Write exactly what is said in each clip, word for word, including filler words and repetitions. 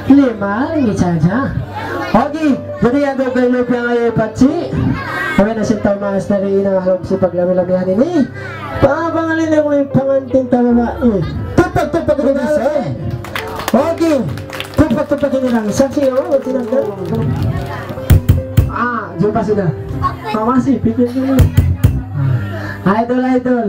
Lima ringgit sadja. Okay, jadi yan daw kay Lupi ang ayaw patsi. Kami na sin tau maas na rin ang halom si paglami-lamihan ini. Pangapangalin na mo yung pangantin tama ba? Eh, tupak-tupak ini lang. Okay, tupak-tupak ini lang. Saksi, oh, tinanggal. Ah, jumpa sila. Mawasi, pipil dulu. Ah, idol, idol.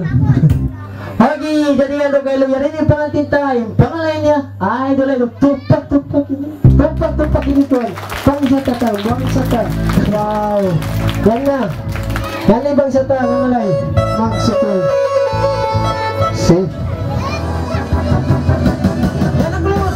Okay, jadi yan daw kay Lupi. Yan ini pangantin ta, in pangalan niya. Ay, dulay, dulay. Tupak, tupak ini. Tupak, tupak ini, tuan. Bangsa ta, tuan. Bangsa ta. Wow. Yan na. Yan na, bangsa ta, mangalay. Magsukul. See? Yan ang clue.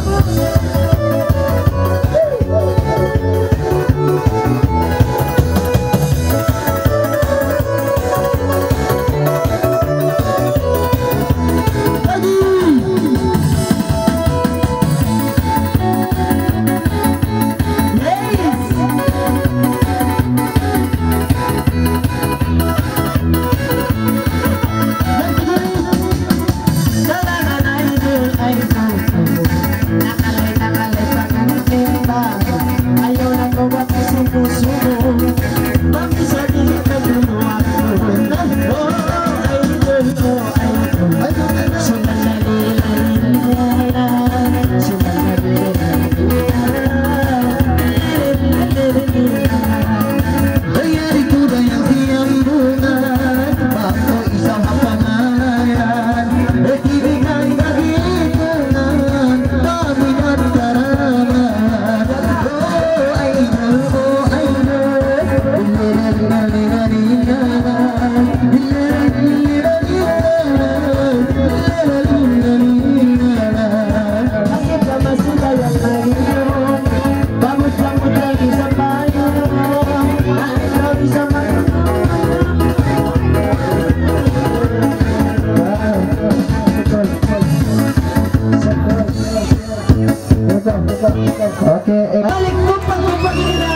Okay, eh. Balik, tupak, tupak ini na.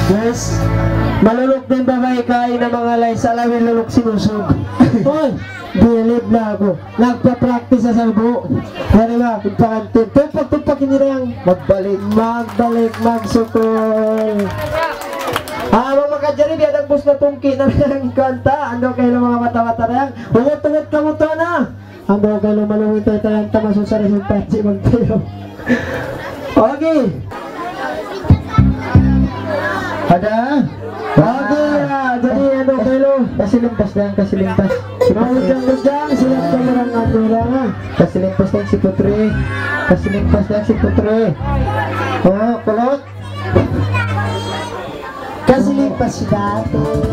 Yes. Maluluk din babai kain na mangalay sa lawi luluk sinusug. Hoy, bilib na aku. Nagpa-practice sa salbo. Yan na, in pangantin. Tupak-tupak ini lang. Magbalik. Magbalik, magsukul. Ah, manga makajari, biya' dagbus na tungki na lang kanta. Ando kayo manga mata-mata na yan. Ungut-ungut kamu to na. Ando kayo maluwi tayo tayo ang tama susari sa tayo magtayo. Okay. Ada? Okay, ah, jadi anu kayo. Kasi limpas lang, kasi limpas. Mahujang-hujang, silang kamarang anu lang, ah. Kasi limpas lang si Putri. Kasi limpas lang si Putri. Oh, kulot. Pasidato.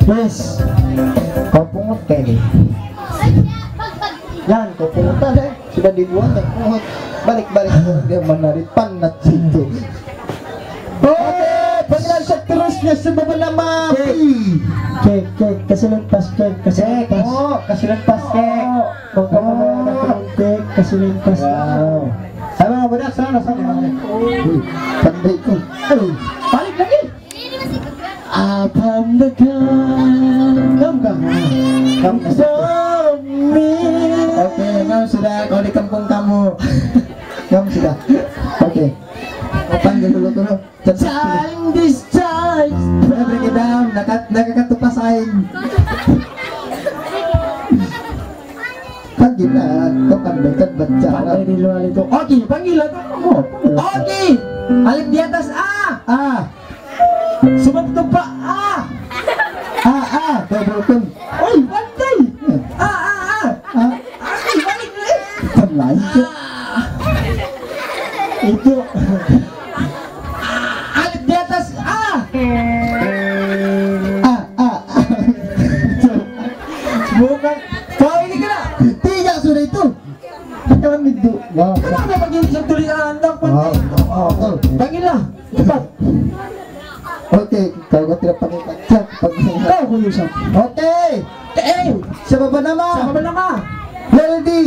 Yes. Kaw pungut kay ini. Yan, kaw pungut na eh. Sudah dibuang eh. Pungut. Balik-balik. Dia mana di panat situ. Okay, panggilan seterusnya sebab nama Kek. Kek, kek, kasi lampas, kek, kasi lampas. Oh, kasi lampas, kek. Oh, kek, kasi lampas. Wow. Sama, budak, sana, sana. Uy, pandai ku. Uy, balik lagi. Apa mereka? Kamu, kamu. Kamu. Oke, kamu sudah kalau di kampung kamu. Kamu sudah. Oke. Panggil dulu, dulu. Time this time. Siyempre, kita, naka-, nakakatupa sa akin. Pag ina, ito, pandai ka, ba't siya? Pandai di luwal ito. Okay, panggila ka mo. Okay. Alip di atas, A. A. Sumabto pa, A. A, A. Double tone. Oy, pantay. A, A, A. A. Ay, balik na eh. Pantay. A. Ito. Alip di atas, A. A, A, A. Bukan. Kau ini kena. Tiga sudah itu. Kawan itu. Wow. Kenapa begini satu lian? Ah, ah, ah. Panggillah. Cepat. Okay, kalau kau tidak pakai kacak, pakai. Kau khusus. Okay. Eh, siapa bernama? Siapa bernama? Leldi.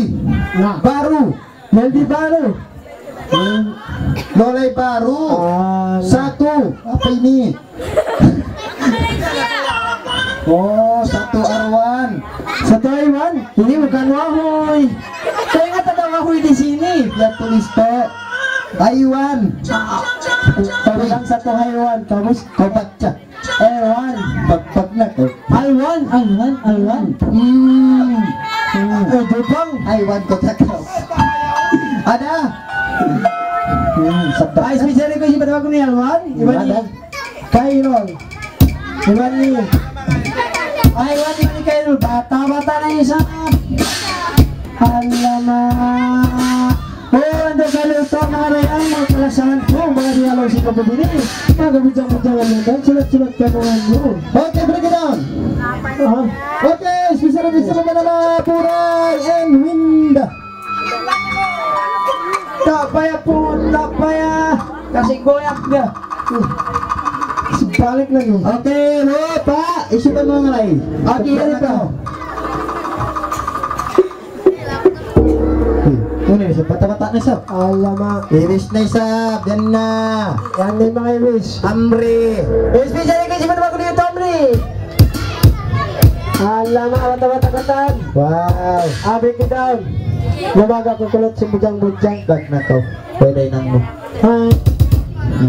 Nah. Baru. Leldi Baru. Hmm. Lolay Baru. Ah. Satu. Apa ini? Oh, satu Arwan. Satu Aiwan? Ini bukan Wahoy. Kau ingat ada Wahoy di sini? Ya, tulis to. Aiwan. Kau bilang satu Aiwan, kamu s-, kau baca. Aiwan. Pag-, pag na to. Alwan, Alwan, Alwan. Hmm. Hmm. Eh, Jupang. Aiwan, kau cakap. Ada? Hmm, sabda. Ay, special request, iba daw ako ni Alwan. Iba ni Ada? Kairol. Iban ni. Ay, iban ni Kairol. Bata-bata na isab. Alamak. Oh, ando kalu to, manga dayahan, manga kalasahan ku, manga diyalog sin kabud ini. Manga kabudjang-budjangan yan, dan sulat-sulat kamu ngandun. Okay, break it down. Ah. Okay, special request sa mga nama, Puray and Winda. Tak payah pun, tak payah. Kasi goyak dia. Balik lagi. Okay, hello, pa. Isi pa mga ngalay. Okay, hello, pa. Ini, sa bata-bata na, sa. Alamak. Iris na, sa. Yan na. Yan na yung mga iris. Amri. Special request, iba naman ko dito, Amri. Alamak, bata-bata katan. Wow. Abi kita. Lumaga ko kulot si Bujang-Bujang. Bag na to. Pwede nang mo. Hi.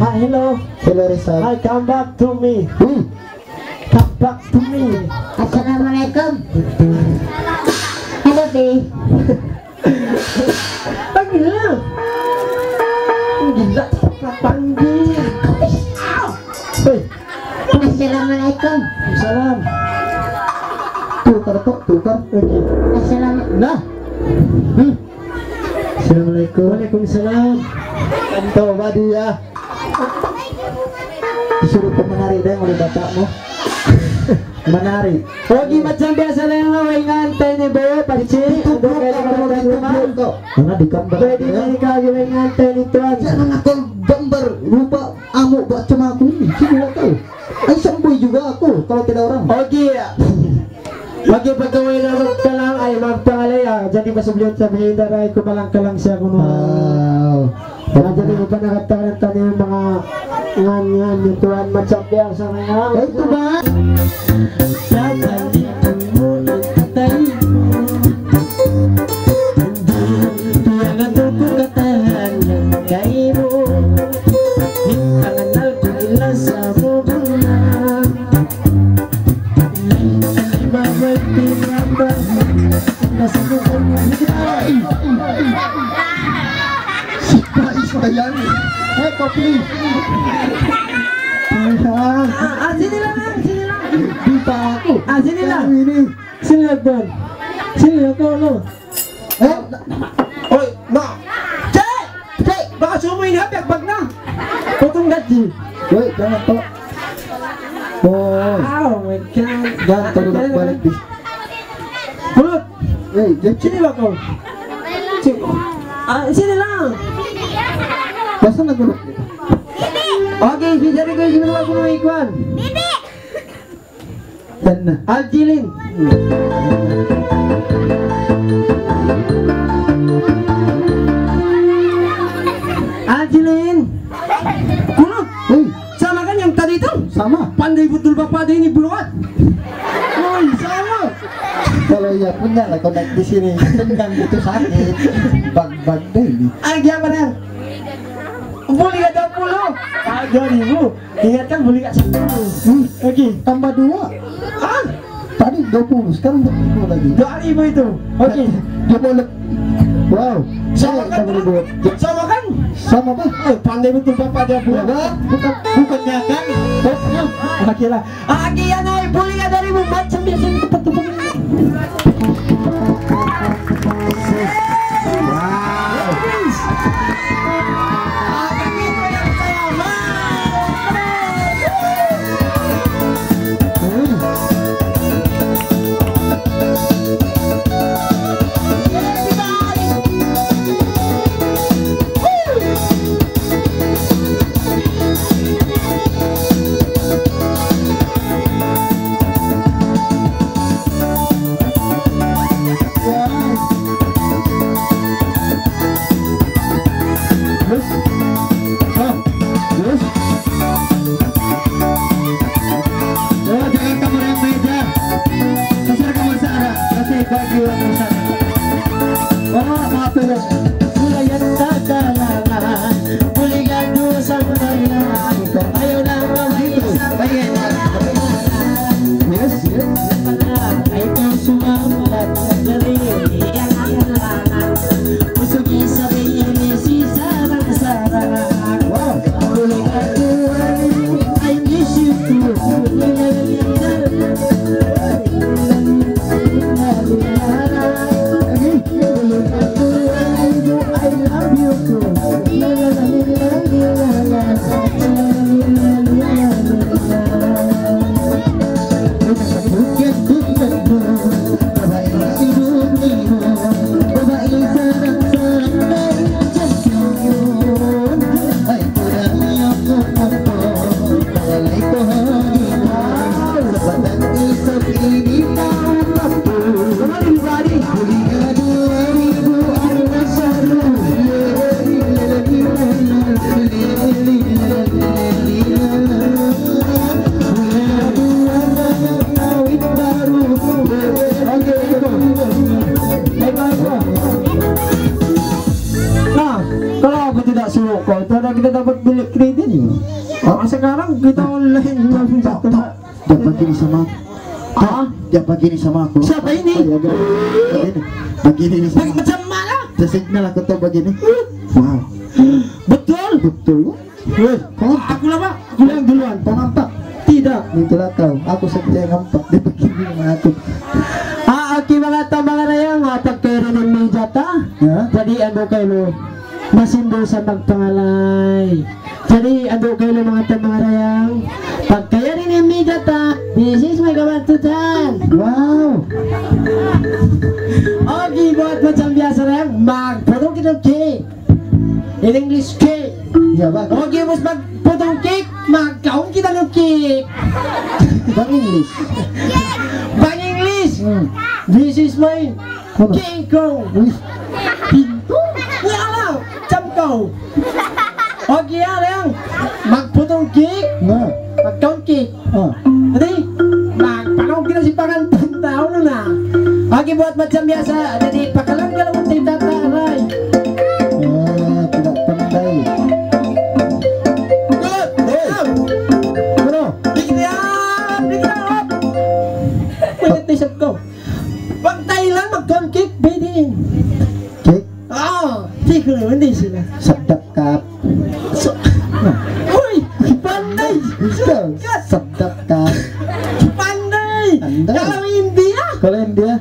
Ah, hello. Hello, Rizal. Hi, come back to me. Hmm. Come back to me. Assalamualaikum. Hello, B. Ang gila. Ang gila. Papanggil. Hoy. Assalamualaikum. Salam. Tukar to, tukar. Okay. Assalam. Na. Hmm. Assalamualaikum. Waalaikumsalam. Anto ba diya? Suruh ko manari dayn ha bata' mu. Manari. Okay, macam biasa na yan, way ngantay ni Bo, Parichi. Tutup ka, tutup ka. Ano, di ka ba? Pwede na ikaw, way ngantay ni Tuan. Siya na nga, gambar, rupa, amo, ba, tsama aku ini. Sino ba ikaw? Ay, samboy juga aku, kalau tidak orang. Okay. Magkipagkaway na magkalang ay magpangalay, ah. Jadi, masublihan sa mga hindaray, kumalang-kalang siya kuno. Wow. Na, jadi, magpanakatakan tayo mga ngan-ngan ni Tuan Macapya sa mga. Ito ba? Tatalikan mu in atay mu. Tuyangan aku katahan kaymu. Di' panganal ku in lasa mu. Surprise pa yan. Hey, please. Ah, ah, sini lang, ah, sini lang. Di pa ako. Ah, sini lang. Ano ini? Sini lang, Don. Sini lang, Don, no? Eh, na, na, oy, na. Che! Che! Baka sumuy niya, piyagbag na. Putong gadji. Uy, jangan to. Oh. Oh my God. Yan, tulog balik di. Pulot. Hey, Jack. Sini ba ko? Si-, ah, sini lang. Basta nagulog. Okay, si Jerry ko, sino ba ko mga ikuan? Yan na. Algilin. Algilin. Kuno. Uy. Sama kan yang tadi itu? Sama. Pandai betul Bapak ada ini, bro. Uy, sama. Kalau iya punya lah, kalau naik di sini. Tendang itu sakit. Bag-bag deh ini. Ah, dia apa dah? Boleh ada puluh. Ah, dua ribu. Ingatkan buli ka sapuluh. Hmm. Okay. Tambah dua. Ah? Tadi dua puluh, sekarang dua puluh lagi. Dua ribu itu. Okay. Dia mau lep-, wow. Sama kan? Tambah dua. Sama kan? Sama, Pak. Eh, pandai betul Bapak dia, Bu. Enggak, bukan, bukannya kan. Oh, ya. Okay lah. Agi yan ay buli ka dari mu, macam biasa ni kapatupad. Wow. Nah, kalau aku tidak suruh kau, itu ada kita dapat bilik kredit. Ah, sekarang kita online. Tak, tak, tak. Dia begini sama aku. Ah? Dia begini sama aku. Siapa ini? Oh, ya, begini. Begini ini sama. Macam mana? Dia signal aku tuh begini. Wow. Betul? Betul. Weh, aku lah, Pak. Aku yang duluan. Kau nampak? Tidak. Itulah kau. Aku saja yang nampak. Dia begini sama aku. Ah, aki manga tau manga dayang, ah, pagkairin in miyata. Ya. Jadi, ano kayo, masindu sa magpangalay. Jadi, adu kayo manga tau manga dayang. Pagkairin in miyata, this is my kabantutan. Wow. Okay, buat macam biasa dayang, magputong kita cake. In English, cake. Ya, bagus. Okay, bus magputong cake, magkaun kita ng cake. Bang English. Bang English. Hmm. This is my Ano? King Kong. Uy. Pinto? Wala lang. Chamkaw. Okay, yan lang. Magputong cake. Na. Magkaun cake. Ah. Jadi, magpanaw kita si pangantan tao na na. Okay, buat macam biasa. Jadi, pakalang ka lang tayo tataray. Ah, tidak pandai. Good. Hey. Ano? Bigyan! Bigyan! Pwede t-shirt ko. Pag Thailand, mag-corn cake, pwede. Cake? Oo, cake na, hindi sila. Sabdap ka. So, uy, panday! Ikaw, sabdap ka. Panday! Panday. Kalau India? Kalau India?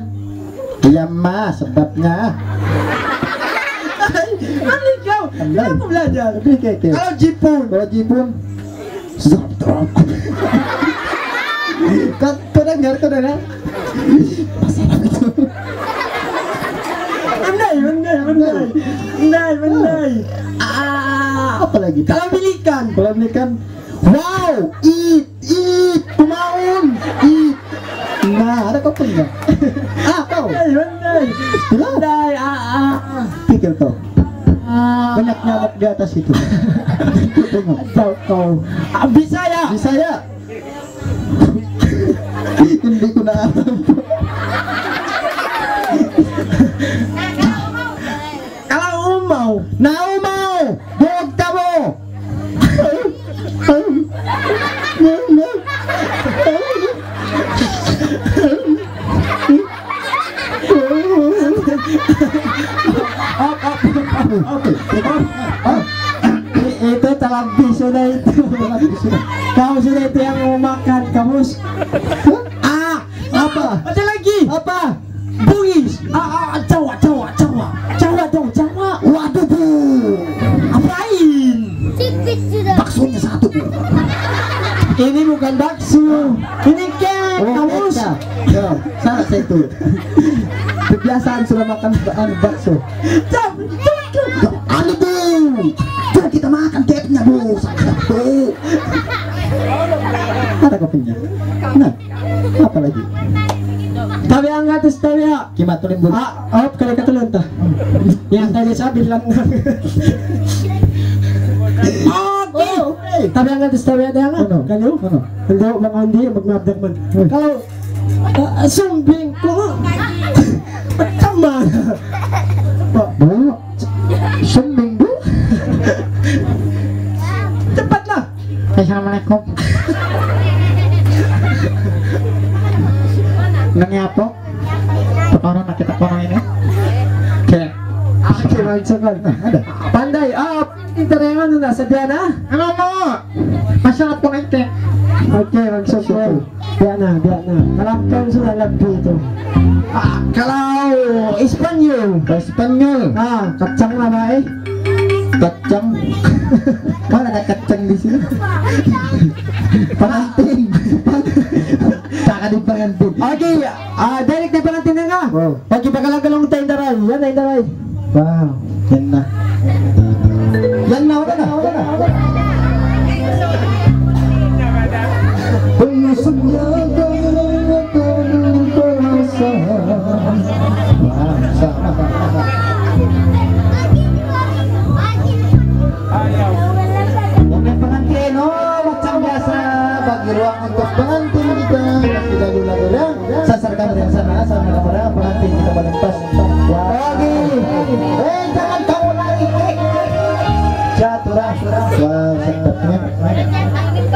Iya ma, sabdap niya. Ay, ano ikaw? Panday. Hindi ako belajar. Hindi, kaya, kaya. Kalau Jipun? Kalau Jipun? Sabdap. Kan, pernah dengar, pernah dengar? Masarap itu. Pandai, pandai, pandai. Pandai, pandai. Ah. Apa lagi? Kalau American. Kalau American, wow, eat, eat, kumaun, eat. Nah, ada kau pernah? Ah, kau. Pandai, pandai. Itulah. Pandai, ah, ah, ah. Pikir kau. Ah. Banyak nyamuk di atas itu. Tengok. Tahu kau. Ah, Bisaya. Bisaya. Hindi ko na alam. Kalau umaw, naumaw, dugtabo. Up, up, up, up, up, up. Itu televisi na itu. Televisi na. Kau sudah itu yang mau makan, kamus. Ah, apa? Ada lagi. Apa? Bugis. Ah, ah, jawa, jawa, jawa. Jawa dong, jawa. Waduh, bu. Apain? Tipis sudah. Baksonya satu, bu. Ini bukan bakso. Ini kek, oh, kamus. Kek, ya. Ya, salah saya itu. Kebiasaan sudah makan ba-, anu, bakso. Jam, jam, jam. Anu, bu. Jom kita makan keknya, bu. Sakit, bu. Ada kopinya. Nah, apa lagi? Tabiya' ngatu' tabiya'. Kimatulin, bu. Ah, oh, kaya katulun ta. Yang tadi sabi lang na. Okay. Oh, okay. Tabiya' ngatu' tabiya' da nga. Ano? Kaliw? Ano? Hindi, mga hindi, magmabdak man. Uy. Kalau, ah, sumbing ko. Tama. Ba? Ba? Sumbing ko? Cepat lah. Assalamualaikum. Nanya apa? Pakaron na kita kono ini. Cek. Oke, langsung kan. Ada. Pandai. Ah, Intarengan na sa biya' na? Ano mo? Masarap ko na ito. Okay, magsusuway. Biya' na, biya' na. Malapkan sa lalagpi ito. Ah, kalau Espanyol. Espanyol. Ah, kacang na ba eh? Kacang. Mana ada kacang di sini? Pangantin. Taka di pangantin. Okay, ah, direct na pangantin na nga. Wow. Okay, pagkalang-kalong tayo, Indaray. Yan na, Indaray. Wow. Yan na. Yan na, wala na, wala na, wala na. Wow, sama. Huwag na pangantin, oh, macam biasa. Bagi ruang untuk pengantin kita. Kita dulu na dulu. Sasarkan rin sana, sana ka pala, pengantin kita paling pas. Lagi. Eh, jangan kamu lari, eh. Jatuh, dah. Wah, sedapnya.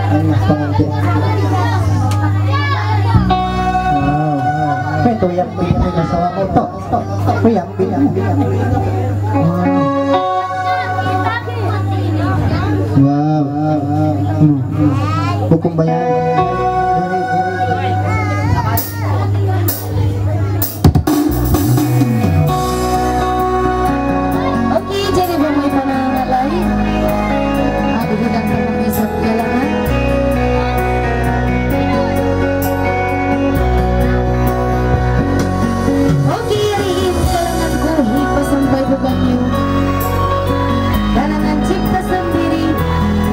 Anak pengantin. Wow. Itu yang bikin masalah motor. Kuya, kuya, kuya. Wow. Hmm. Hukum bayan. Okay, jadi ba may pananalay? Adi ko lang po may sa kailangan. Okay, yari in kalangan ku, hipasampay ku kaniyu. Kalangan cipta sandiri,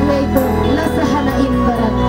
yaitu lasahan in baran ku.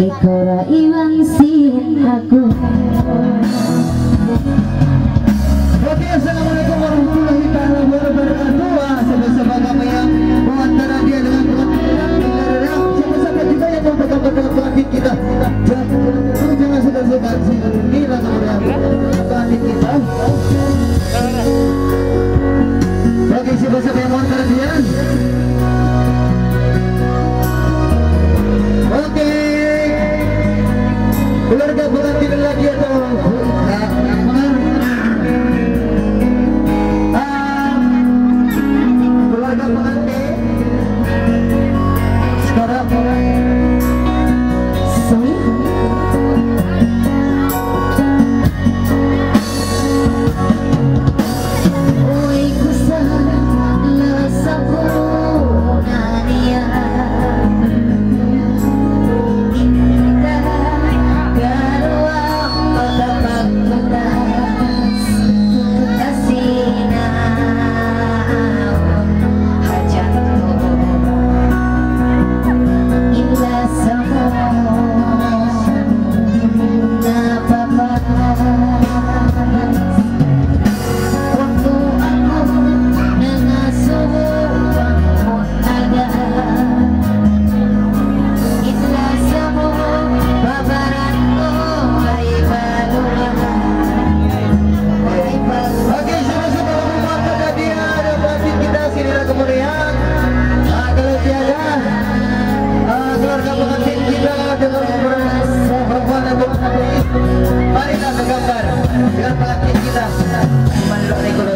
Ikaw ra iban sin aku. Okay, assalamualaikum warahmatullahi taala wabarakatuh. Ah, sabab-sabab kami yang buat tara dia dengan buat kita, sabab-sabab juga yang mau pegang-pegang pelatih kita. Jangan, jangan segan-segan sini lah, kamu yang pelatih kita. Okay, siapa-siapa yang mau tara dia? Okay. Keluarga pengantin lagi atau, ah, ah, keluarga pengantin. Sekarang. Sorry. Okay, sama-sama, mga kapatid, kita, sini na kemudian. Ah, kalau tiada, ah, keluarga pengantin kita dengan perempuan atau, mari kita gambar dengan pengantin kita. Mari kita ikut.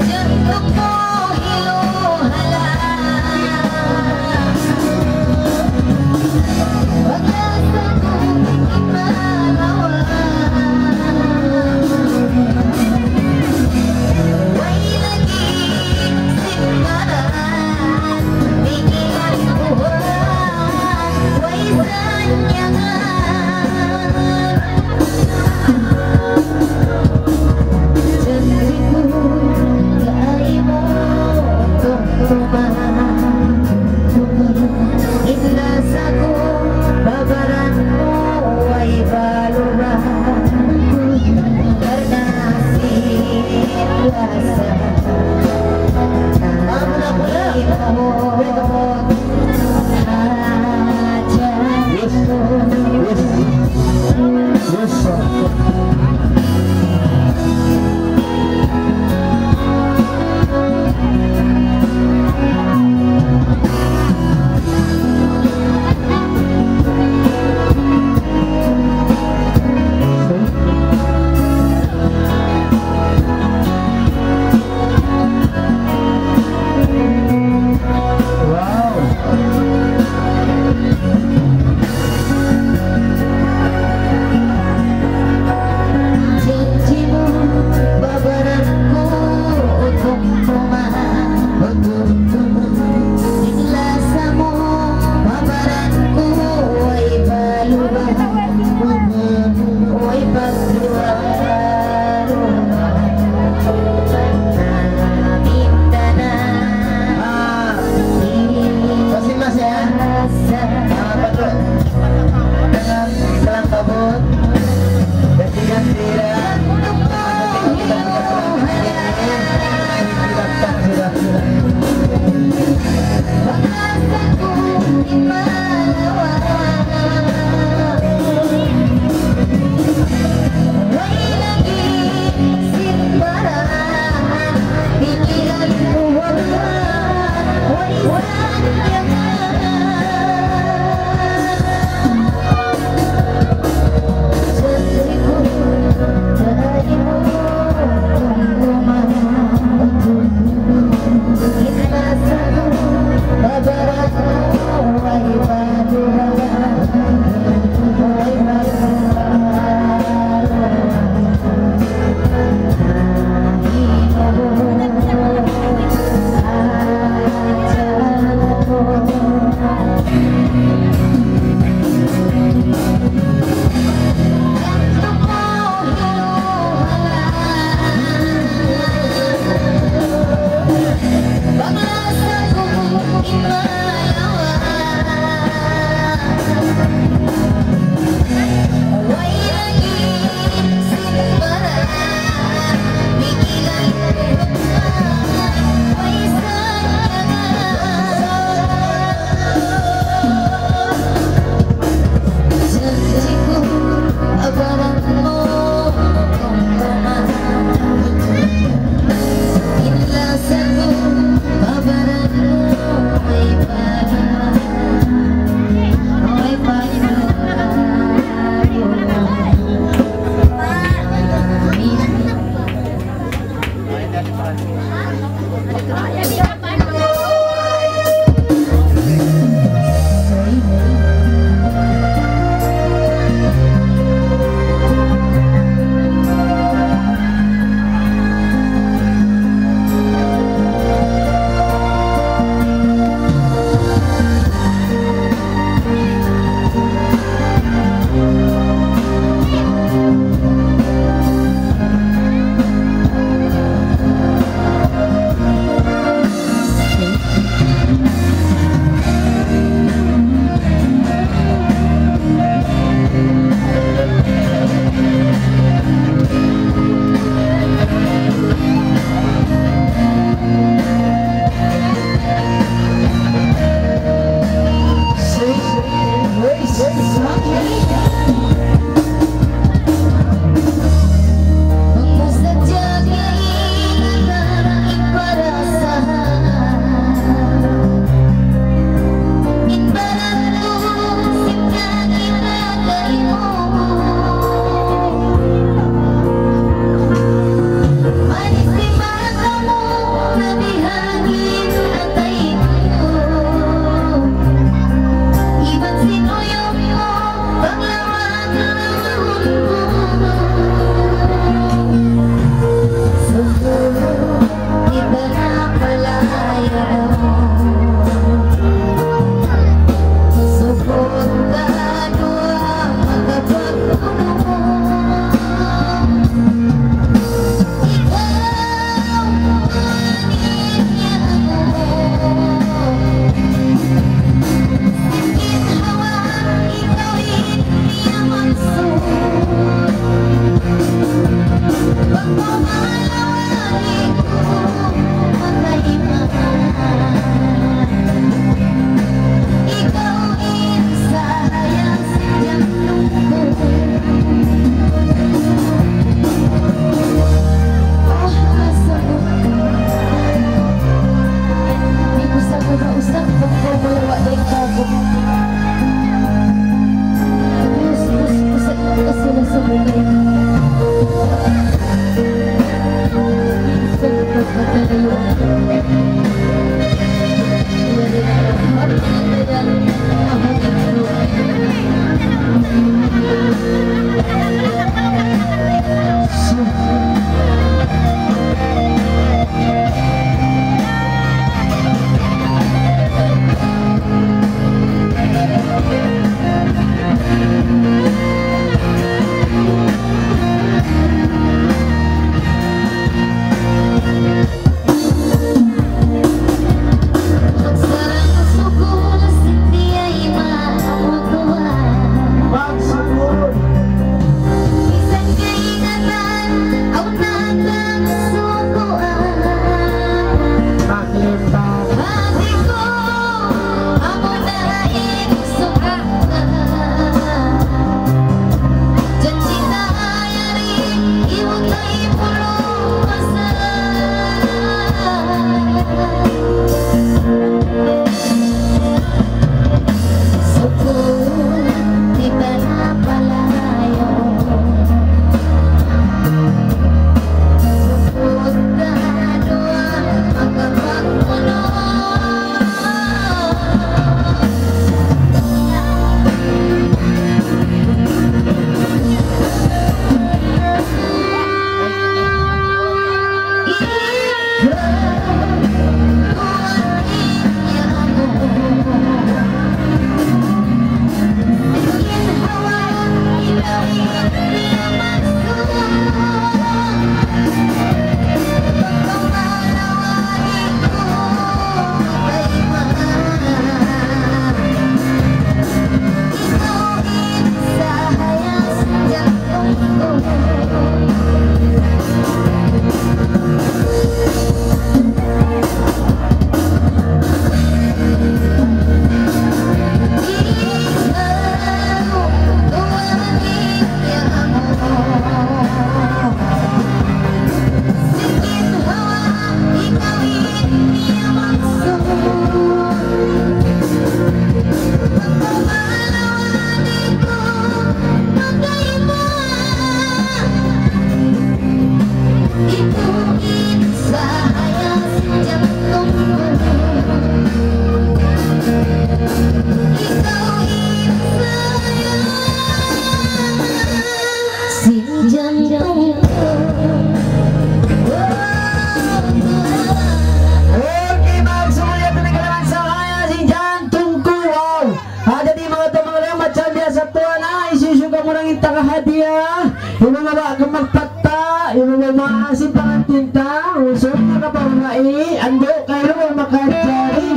Di' na ba kamu magpatta', di' na ba maas in pangantin ta, usug na kapahurai, andu' kaylu makajari,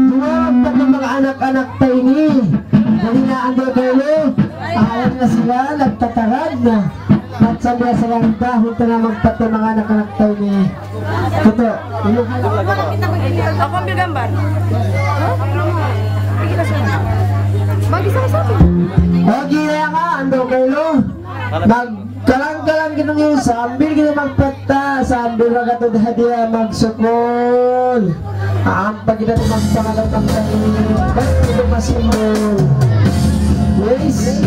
duwa magpatta' manga anak-anak ta ini. Jadi na andu' kaylu, awan na sila, nagtatagad na. At sa biya' sa ganda, hunta na magpatta' manga anak-anak ta ini. Kato. Aku ambil gambar. Hah? Sige na, sige na. Mag-isa-isa po. Okay na yan ka, andu' kaylu. Magkalang-kalang kita ngayon, sambil kita magpatta', sambil makatud hadiya, magsukul. Ampa kita magpangalang ng tayo. Ba't ito masimbol? Yes.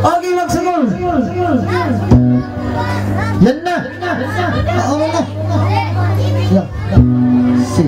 Okay, magsukul. Yan na. Oo na. Yan. Si.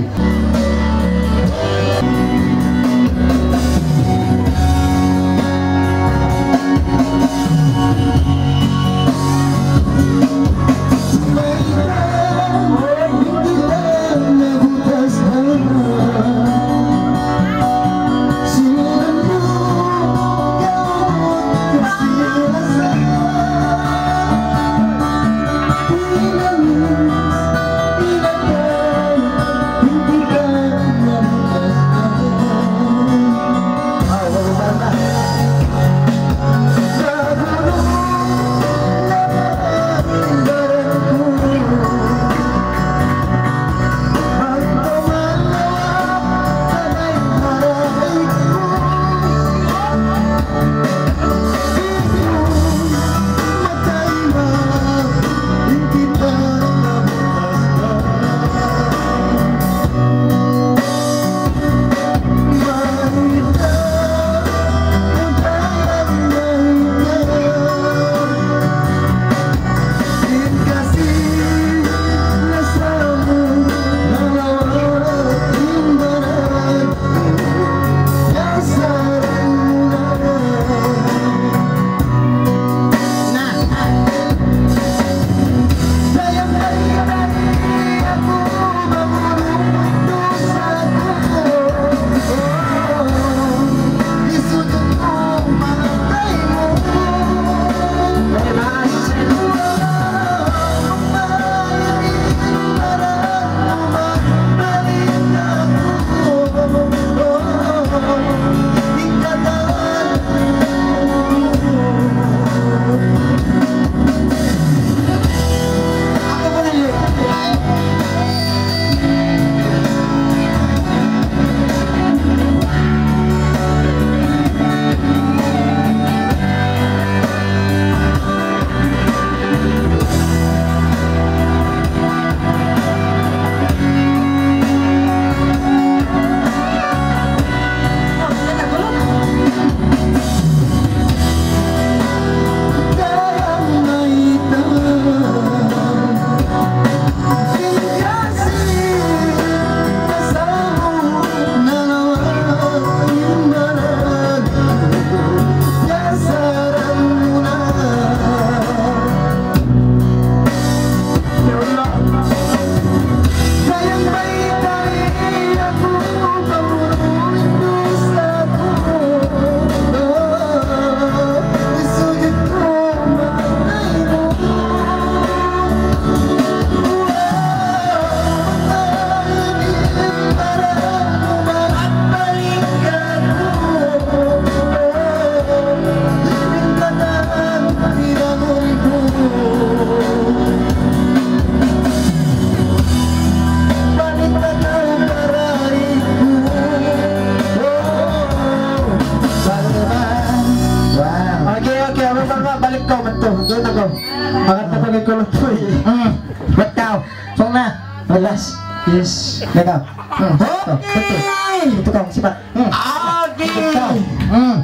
Okay, okay, amu pa nga, balik kaw, madtu. Duun na kaw. Angat na pag-ikaw na to, eh. Hmm. Ba't kaw? Sung na. Relax. Yes. Ikaw. Hmm. Okay. Ito, ito. Ito ka, sipat. Hmm. Okay. Ito. Hmm.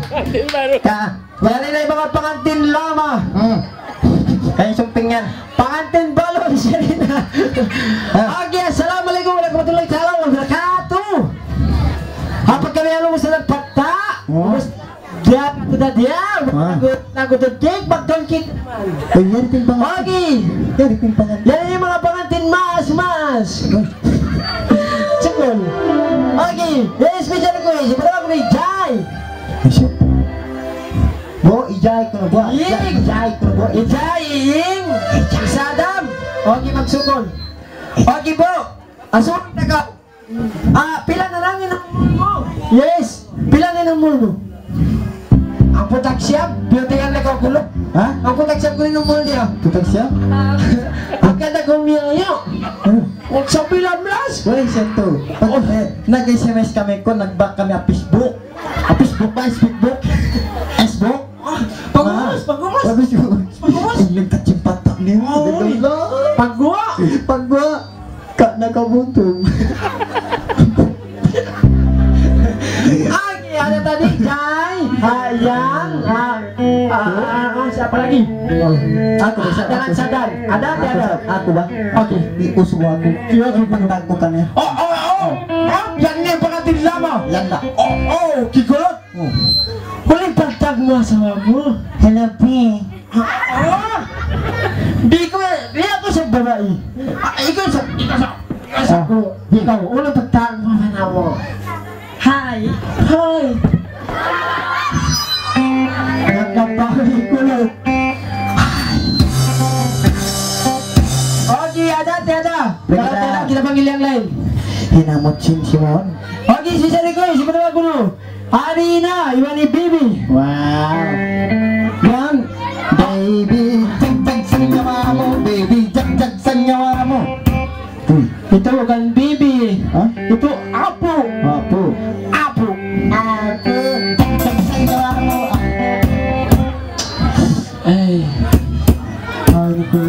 Ka. Yari na in manga pangantin lama. Hmm. Kaya sumping yan. Pangantin balu' siya rin. Ah. Okay, assalamu alaykum warahmatullahi taala wabarakatuh. Apa kami anu sa nagpatta? Oh. Diya, kuda diya. Ah. Nagu, nagu tutik, magdungkit. Ay, yan in pangantin. Okay. Yan in pangantin. Yan in manga pangantin, mas, mas. Ay. Sukul. Okay. Yan in special request. Iparawag ni Jai. Ay, siya. Bo, Ijay kunu', bo. Ing. Ijay kunu', bo. Ijay, ing. Sadam. Okay, magsukul. Okay, bo. Asuk na ka. Ah, pila na lang in umul mu? Yes. Pila na in umul mu? Amput siyam, biyutihan na kaw kulu'. Ha? Amput siyam kunu' in umul niya. Amput siyam? Ang ganda Tumiyaya. Hmm. Kung sa pilamlas. Uy, siya to. Pag, Oh. eh, nag-S M S kami ko, nag-back kami ha Facebook. Ha Facebook ba? Facebook? Facebook? Ah, pag-umus, Ah, pag-umus. Pag-umus. Pag-umus. Ay, nagkachimpat ni mo. Oy. Pagwa. Pagwa. Ka nakabutong. Ay, ada tadi, Jai. Ayan. Ah, ah, ah, ah, siapa lagi? Oh, aku ba, siapa? Dengan sadar. Ada, Aku ada. Sa-, aku ba? Okay. Di uso aku. Iya, aku. Pagtagpo ka niya. Oh, oh, oh. Oh, yan na yung pangatin lamang. Yan na. Oh, oh, kikulot. Oh. Huling pagtag mu ha asawa mu. Hello, P. Ah, ah. Di' ku, di' aku sa babai. Ah, ikaw sa, ikaw sa, ikaw sa Ah. ku. Ikaw, huling pagtag mu ha asawa mu. Hi. Hi. Nagkapahi ko na. Okay, ada, tiada. Kalau Tiada. tiada, kita panggil yang lain. Hinamot sin Simon. Okay, si Sari ko, si Patawa Guru. Hari na, iwan ni Bibi. Wow. Yan. Baby, jagjag sa nyawa mu. Baby, jagjag sa nyawa mu. Hmm. Itu bukan bibi. Hah? Itu apu. Apu. Apu. Apu. Jagjag sa nyawa mu. Eh. Apu.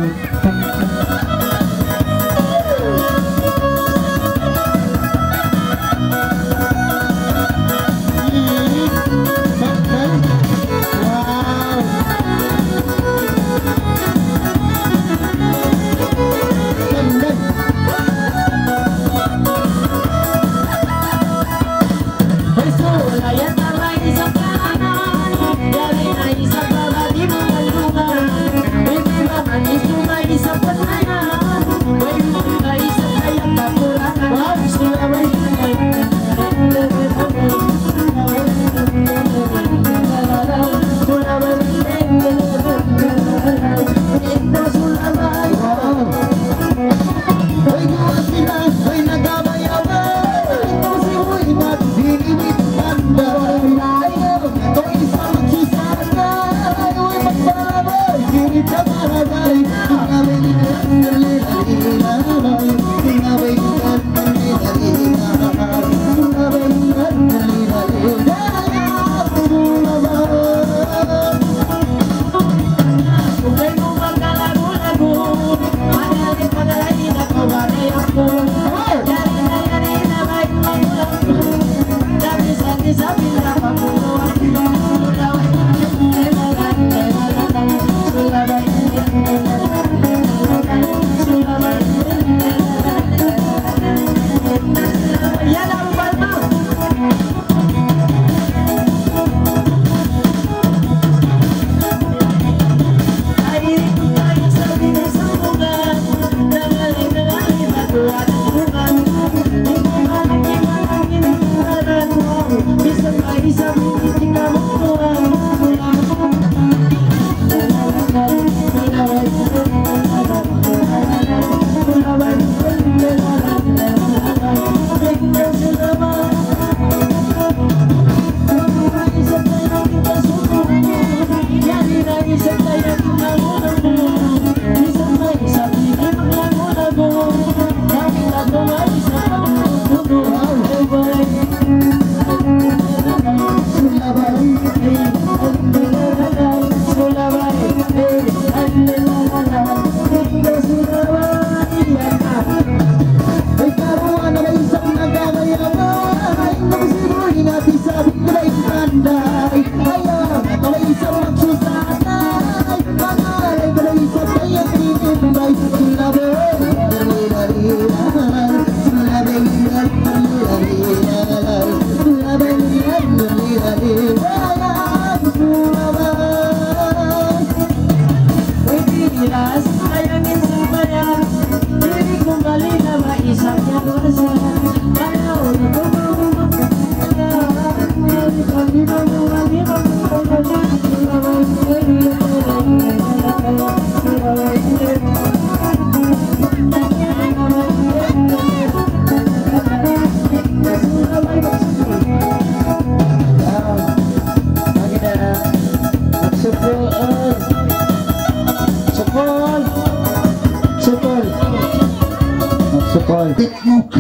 Tikmuk.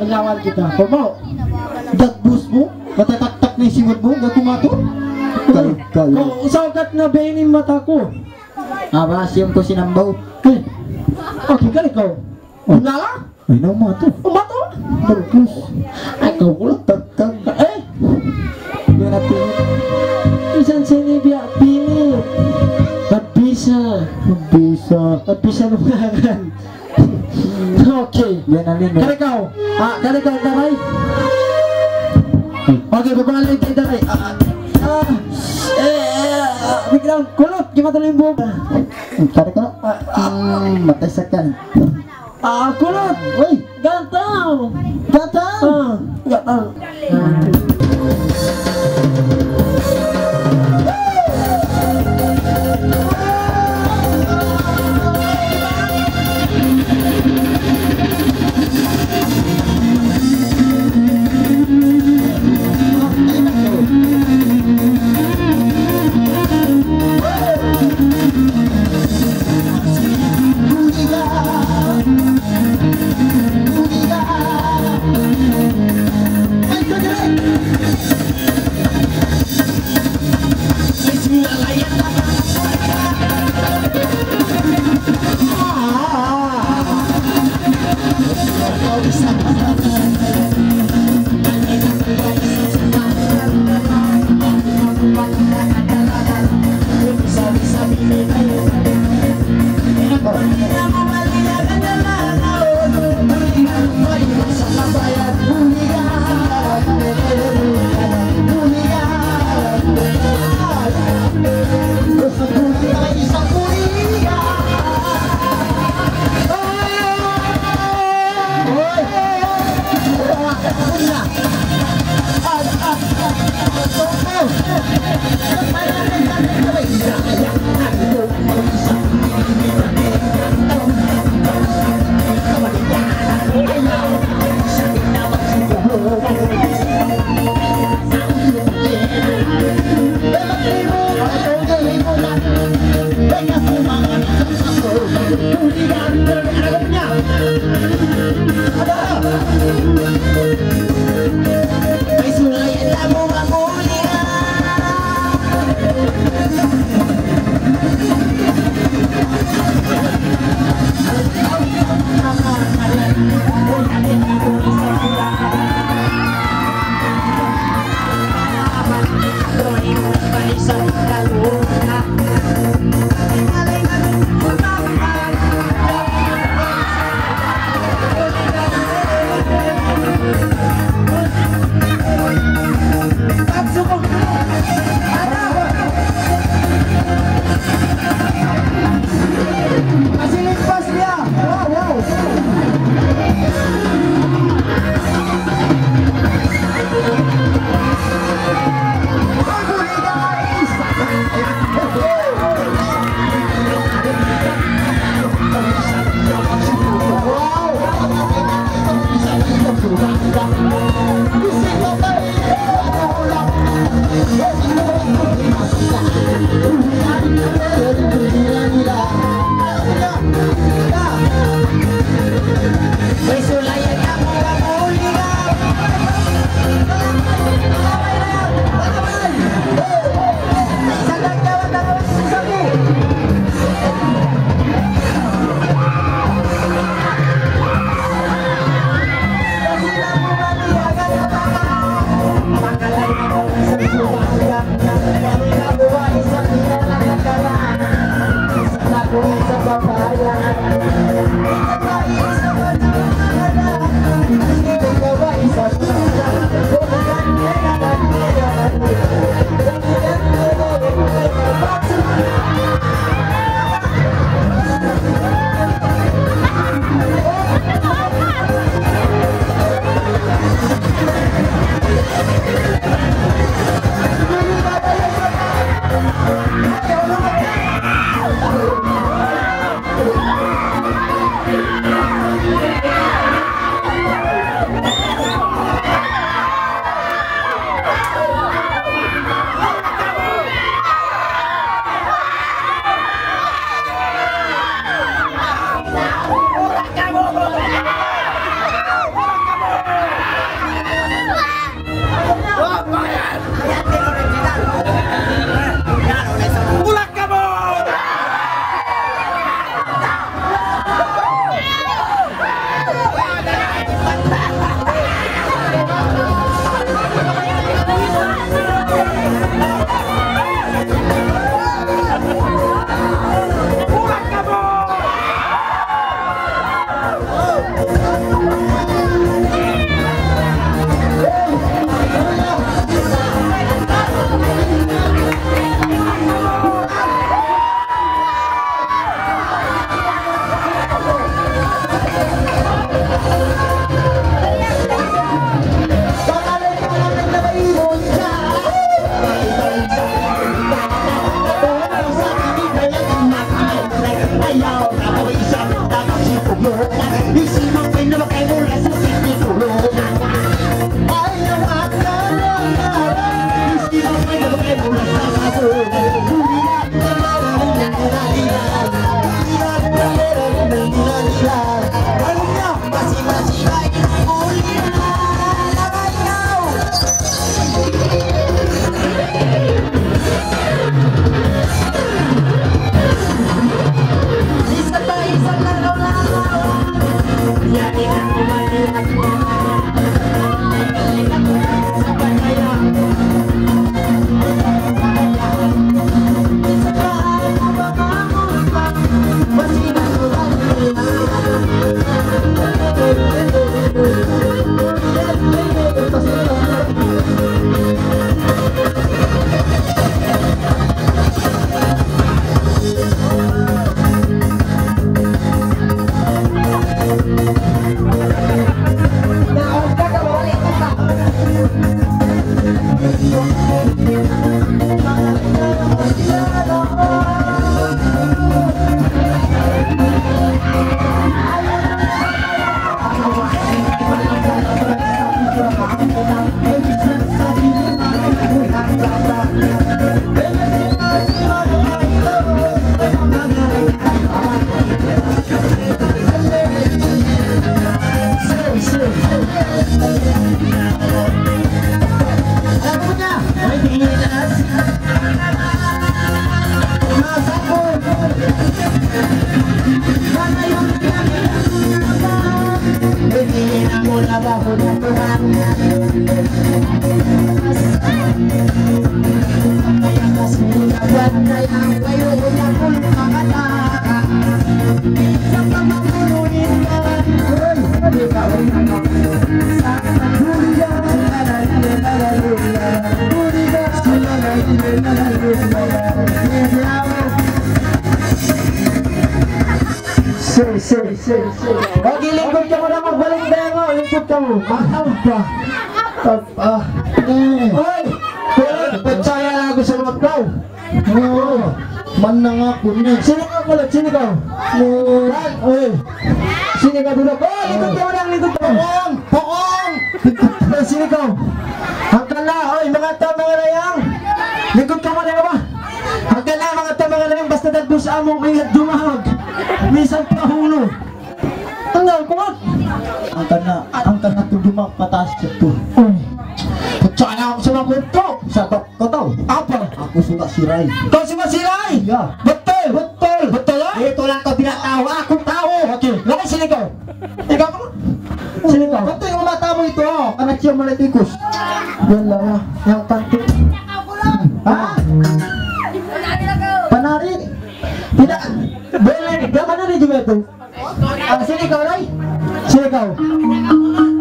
Pangawal kita. Kamu mau? Dagbus mu? Matataktak na in simud mu? Gaku matu? Kal-, kal-, Kau usahakan na bini mata ku. Aba, siyam ku sinambaw. Eh. Okay, kali kau. Oh. Nala? Ay, na matu. Matu? Dagbus. Ay, kau pula. Taktak. Eh? Biya' na pilit. Minsan sini biya' pilit. Mabisa. Mabisa. Mabisa lumayan. Okay. Yan ang limit. Kari kaw. Ah, kari kaw, daray. Okay, babalik tayo, daray. Ah, ah, eh, eh, ah, biglang kulot, di matalimbog. Kari kaw. Ah, ah. Hmm, matay sa kan. Ah, kulot. Uy. Gataw. Gataw. Ah, gataw. Sir, sir, sir, sir. Okay, lingkud kamu na, magbalik na ako. Lingkud kamu. Mahal pa. Ah. Eh. Oy! Percaya na aku sa mga tao. Oo. Man na nga po ni. Sino ka pala? Sino ka? Oo. Oy. Sino ka dito? Oh, lingkud kamu na, lingkud kamu. Pokong! Pokong! Sino ka? Hangkan na, oy, mga tao, mga layang. Lingkud kamu na ba? Hangkan na, mga tao, mga layang, basta dagdos amu, may dumahag. Minsan pahulo. Tanggal ko, ah. Hangkan na, hangkan na tu dumahag pataas ito. Uy. Putsa na ako sa mga ito. Sabab ko to. Apa? Aku suka siray. Kau suka siray? Ya. Betul. Betul. Betul, ah? Ito lang ko tidak tahu. Aku tahu. Okay. Lain sini kau. Ikaw? Sino ka? Pati yung mata mo ito, oh. Anak siya malatikus. Yan lang, ah. Yang panty. Ha? Panari? Tidak. Boleh. Yang mana ni juga itu? Ah, sino ka, Ray? Sino ka?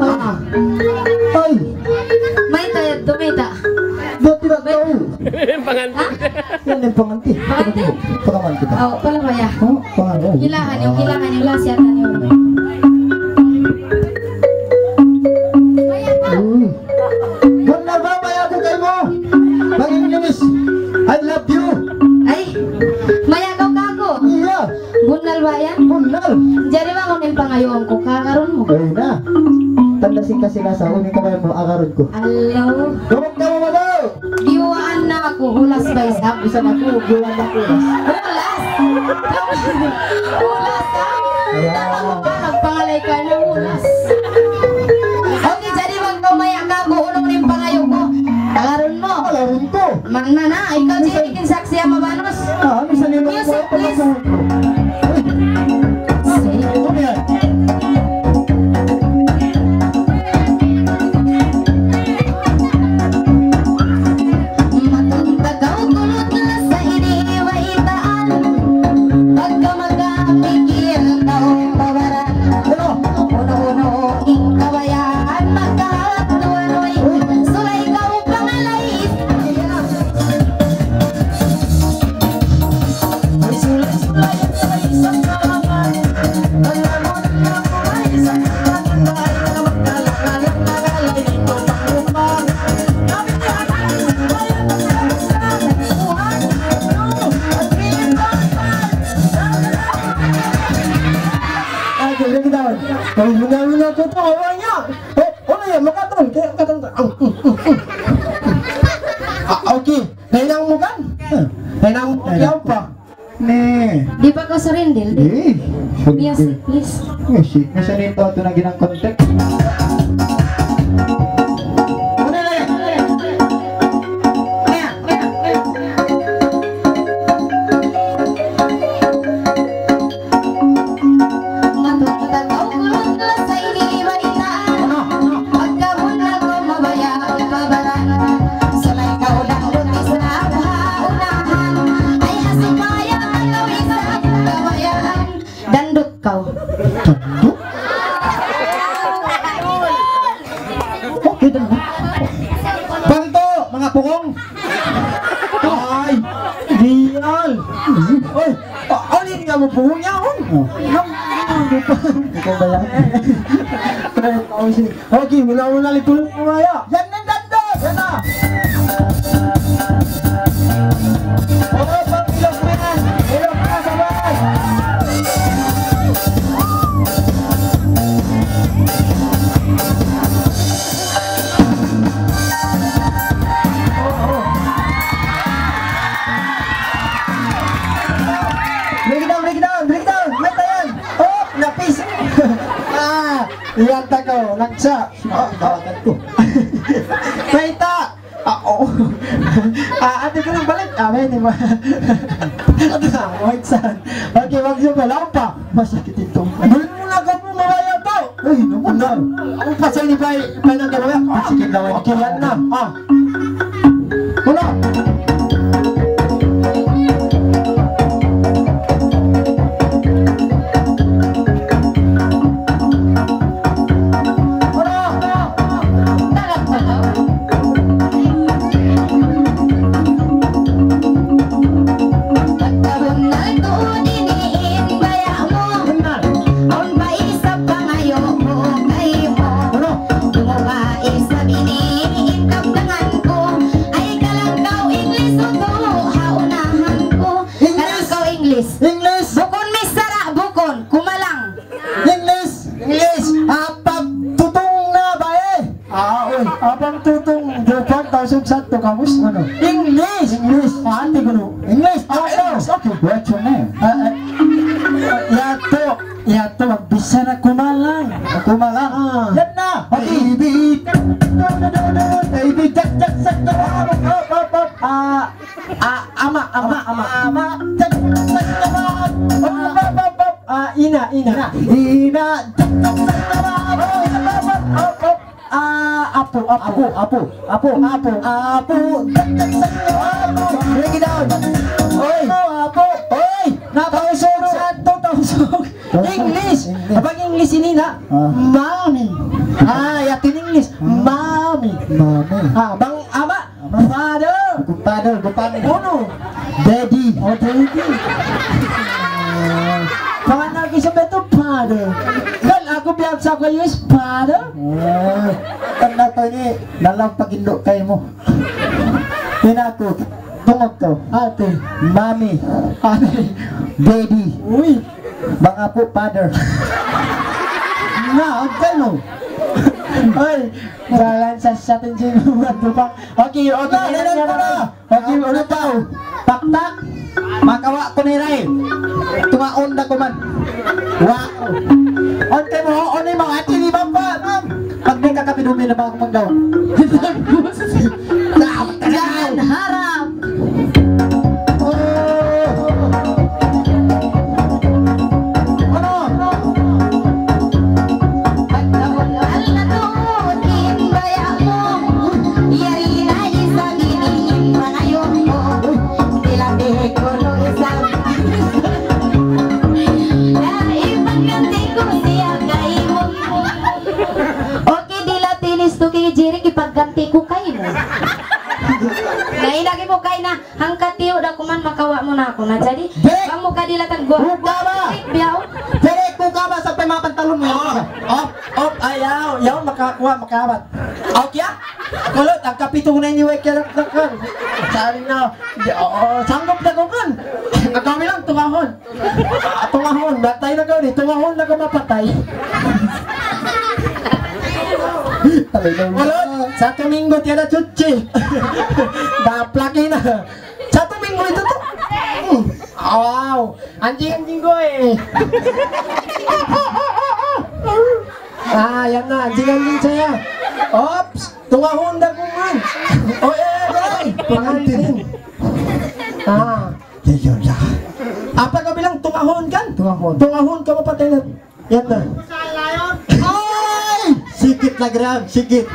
Ah. Ay. Mayta' yadtu, mayta'. Ba't di ba ikaw? Panganti. Ha? Yan ang panganti. Panganti? Pangaman kita. Oh, pala ba ya? Oh, pangaman. Kilahan yung, kilahan yung lasa yata niyo. Uy. Bunnal ba, mayad aku kaymu. Pag-English, I love you. Ay, mayad kaw kāku'. Iya. Bunnal ba yan? Bunnal. Jari bang unu in pangayuun ku, kagarun mu? Ay na. Tanda' sin kasi-lasa, unu in kabayaan mu, agarun ku. Hello. Duruk kamu malu. Giyuwaan na aku, hulas ba isab? Bisan aku, giyuwaan na aku, hulas. Hulas? Hulas, ha? Ya. Tama ka, nagpangalay ka na, hulas. Okay, jari bang kaw maya kāku', unu in pangayu' ku? Agarun mu. Agarun ku. Mangna na, ikaw, jari bikin saksi' ha mabanus. Ah, ano sa nila? Music, please. Ay. Ano yan? Matunta kaw kulut na sa ini waitaan. Pagka magamikil kaw pawaran. Unu-unu in kabayaan magkahatuan, uy. Sulay kaw pangalay. Daun. Ay, muna-muna ku tu, awa niya. Oh, oh, ya, makatun. Kaya, makatun. Ah, mm, mm, mm. Ah, okay. Nahinang mu kan? Nahinang mu, yaw pa. Ne. Di' pa kaw surrender, di'? Eh. Music, please. Music. Masa na yun pa ito na ginang contact? Ano na yan? Matutunan kaw kulun sa ini balitaan. Pagkahunal ko mabaya' ipabaran. Sulay kaw dangdut isab ha unahan. Ay, hasik maya kaw isab kabayaan. Dangdut kaw. Dangdut? Okay, dangdut. Bantu, mga pukong. Ay, diyan. Oy, a-, ano ini nga mabuhul niya, oh? Oh. Nang, ano pa? Ikaw ba yan? Ay, tao siya. Okay, muna-muna ulit tulong mo kaya. Yan ang ganda! Yan na! Oh, pag ilog mo yan! Ilog na, sabay! Breakdown, breakdown, breakdown! May tayan! Oh, napis! Ah, iyan ta ko, nagsa. Ah, ah. Mayta'! Ah, oo. Ah, ate ko nang balik. Ah, may, di ba? Ate na, wait, saan? Okay, wag siya pala. Ang pa, masakit ito. Dulin mo na ka po, mabaya to. Ay, naku, na. Ang pasay ni Bay, Bay ng Gawin. Ah, sige, Gawin. Okay, yan na. Ah. Wala. Wala. Dagat pa daw. Pagkabunnal tuud ini in baya' mu. Bunnal. Awn pa isab pangayu' ku kaymu. Ano? Dunguga isab ini in kabtangan ku. Ay, kalang kaw English, utu' ha unahan ku. English. Kalang kaw English. English. Bukun misara', bukun. Kumalang. English. English. Apa tutung na ba eh? Ah, uy. Abang tutung, Japan, Tausug, Santo, kamus, ano? English. English. Pati ko, no? English. Ah, English. Okay. What's your name? Ah, ah, yato, yato, bisa na kumalang. Kumalang. Ah. Yan na. Okay. Baby. Baby, jak, jak, jak, jak. Up, up, up, up. Ah, ah, ama, ama, ama. Ama. Jak, jak, jak, jak. Up, up, up, up. Ah, ina, ina. Ina. Ina. Jak, jak, jak, jak. Up, up, up, up. Ah, apu, apu, apu, apu, apu, apu. Break it down. Oy. Apu, apu. Oy. Na, Tausug, Santo, Tausug. English. English. Apa English ini, nak? Ah. Mommy. Ah, yakin English. Ah. Mommy. Mommy. Ah, bang, ama. Father. Bukan father, bukan. Unu? Daddy. Oh, daddy. Panganak isab itu father. Kan aku biasa ku use father. Oh, kan na to ini dalam pag-Indo kaymu. Ini aku, tungok to. Ate. Mommy. Ate. Daddy. Uy. Bang apu, father. Na, ang kaymu. Ay, jalan sa satin sa ibu, ano pa? Okay, okay. Na, na, na, na. Okay, ulit pa, oh. Paktak. Makawa' ku na iray. Tungaun da ku man. Wa. On kaymu, on ni mga ati ni Bapa. Pag di ka kami dumi na ba akong manggaw? Yan, harap. Oh. Ano? Pagkabunnal na tuud in baya' mu, yari na isab ini in pangayu' ku. Dilatih kunu' isab. Na ipagganti ku siya kaymu. Okay, dilatih ni Stuki Jirik, ipagganti ku kaymu. Na in agi mu kay na, hangkatiyu' da kuman makawa' mu na aku na. Jadi, bang mu kadilatan guwa'. Huwag ka ba? Biyaw. Direct ku ka ba sa pemapantalon mo? Oh, op, op, ayaw, yaw, makakuha, makaawat. Okay, ah? Kulot, ang kapito ko na iniway kaya lang kan. Sabi na, di, oo, sanggup na ko kan. Kaw bilang tungahun. Ah, tungahun. Batay na kaw ini. Tungahun na kaw mapatay. Talaga. Wala. Satu minggu tiada cuci. Daplak ini. Satu minggu itu tuh. Hmm. Wow. Anjing-anjing ko eh. Ah, yan na. Anjing-anjing saya. Ops. Tungahun da kuman. Oh, eh, eh, eh. Pengantin. Ah. Ya, ya, ya. Apa kaw bilang? Tungahun kan? Tungahun. Tungahun kaw mapatay na. Yan na. Ay! Sikit lagi, Ram. Sikit.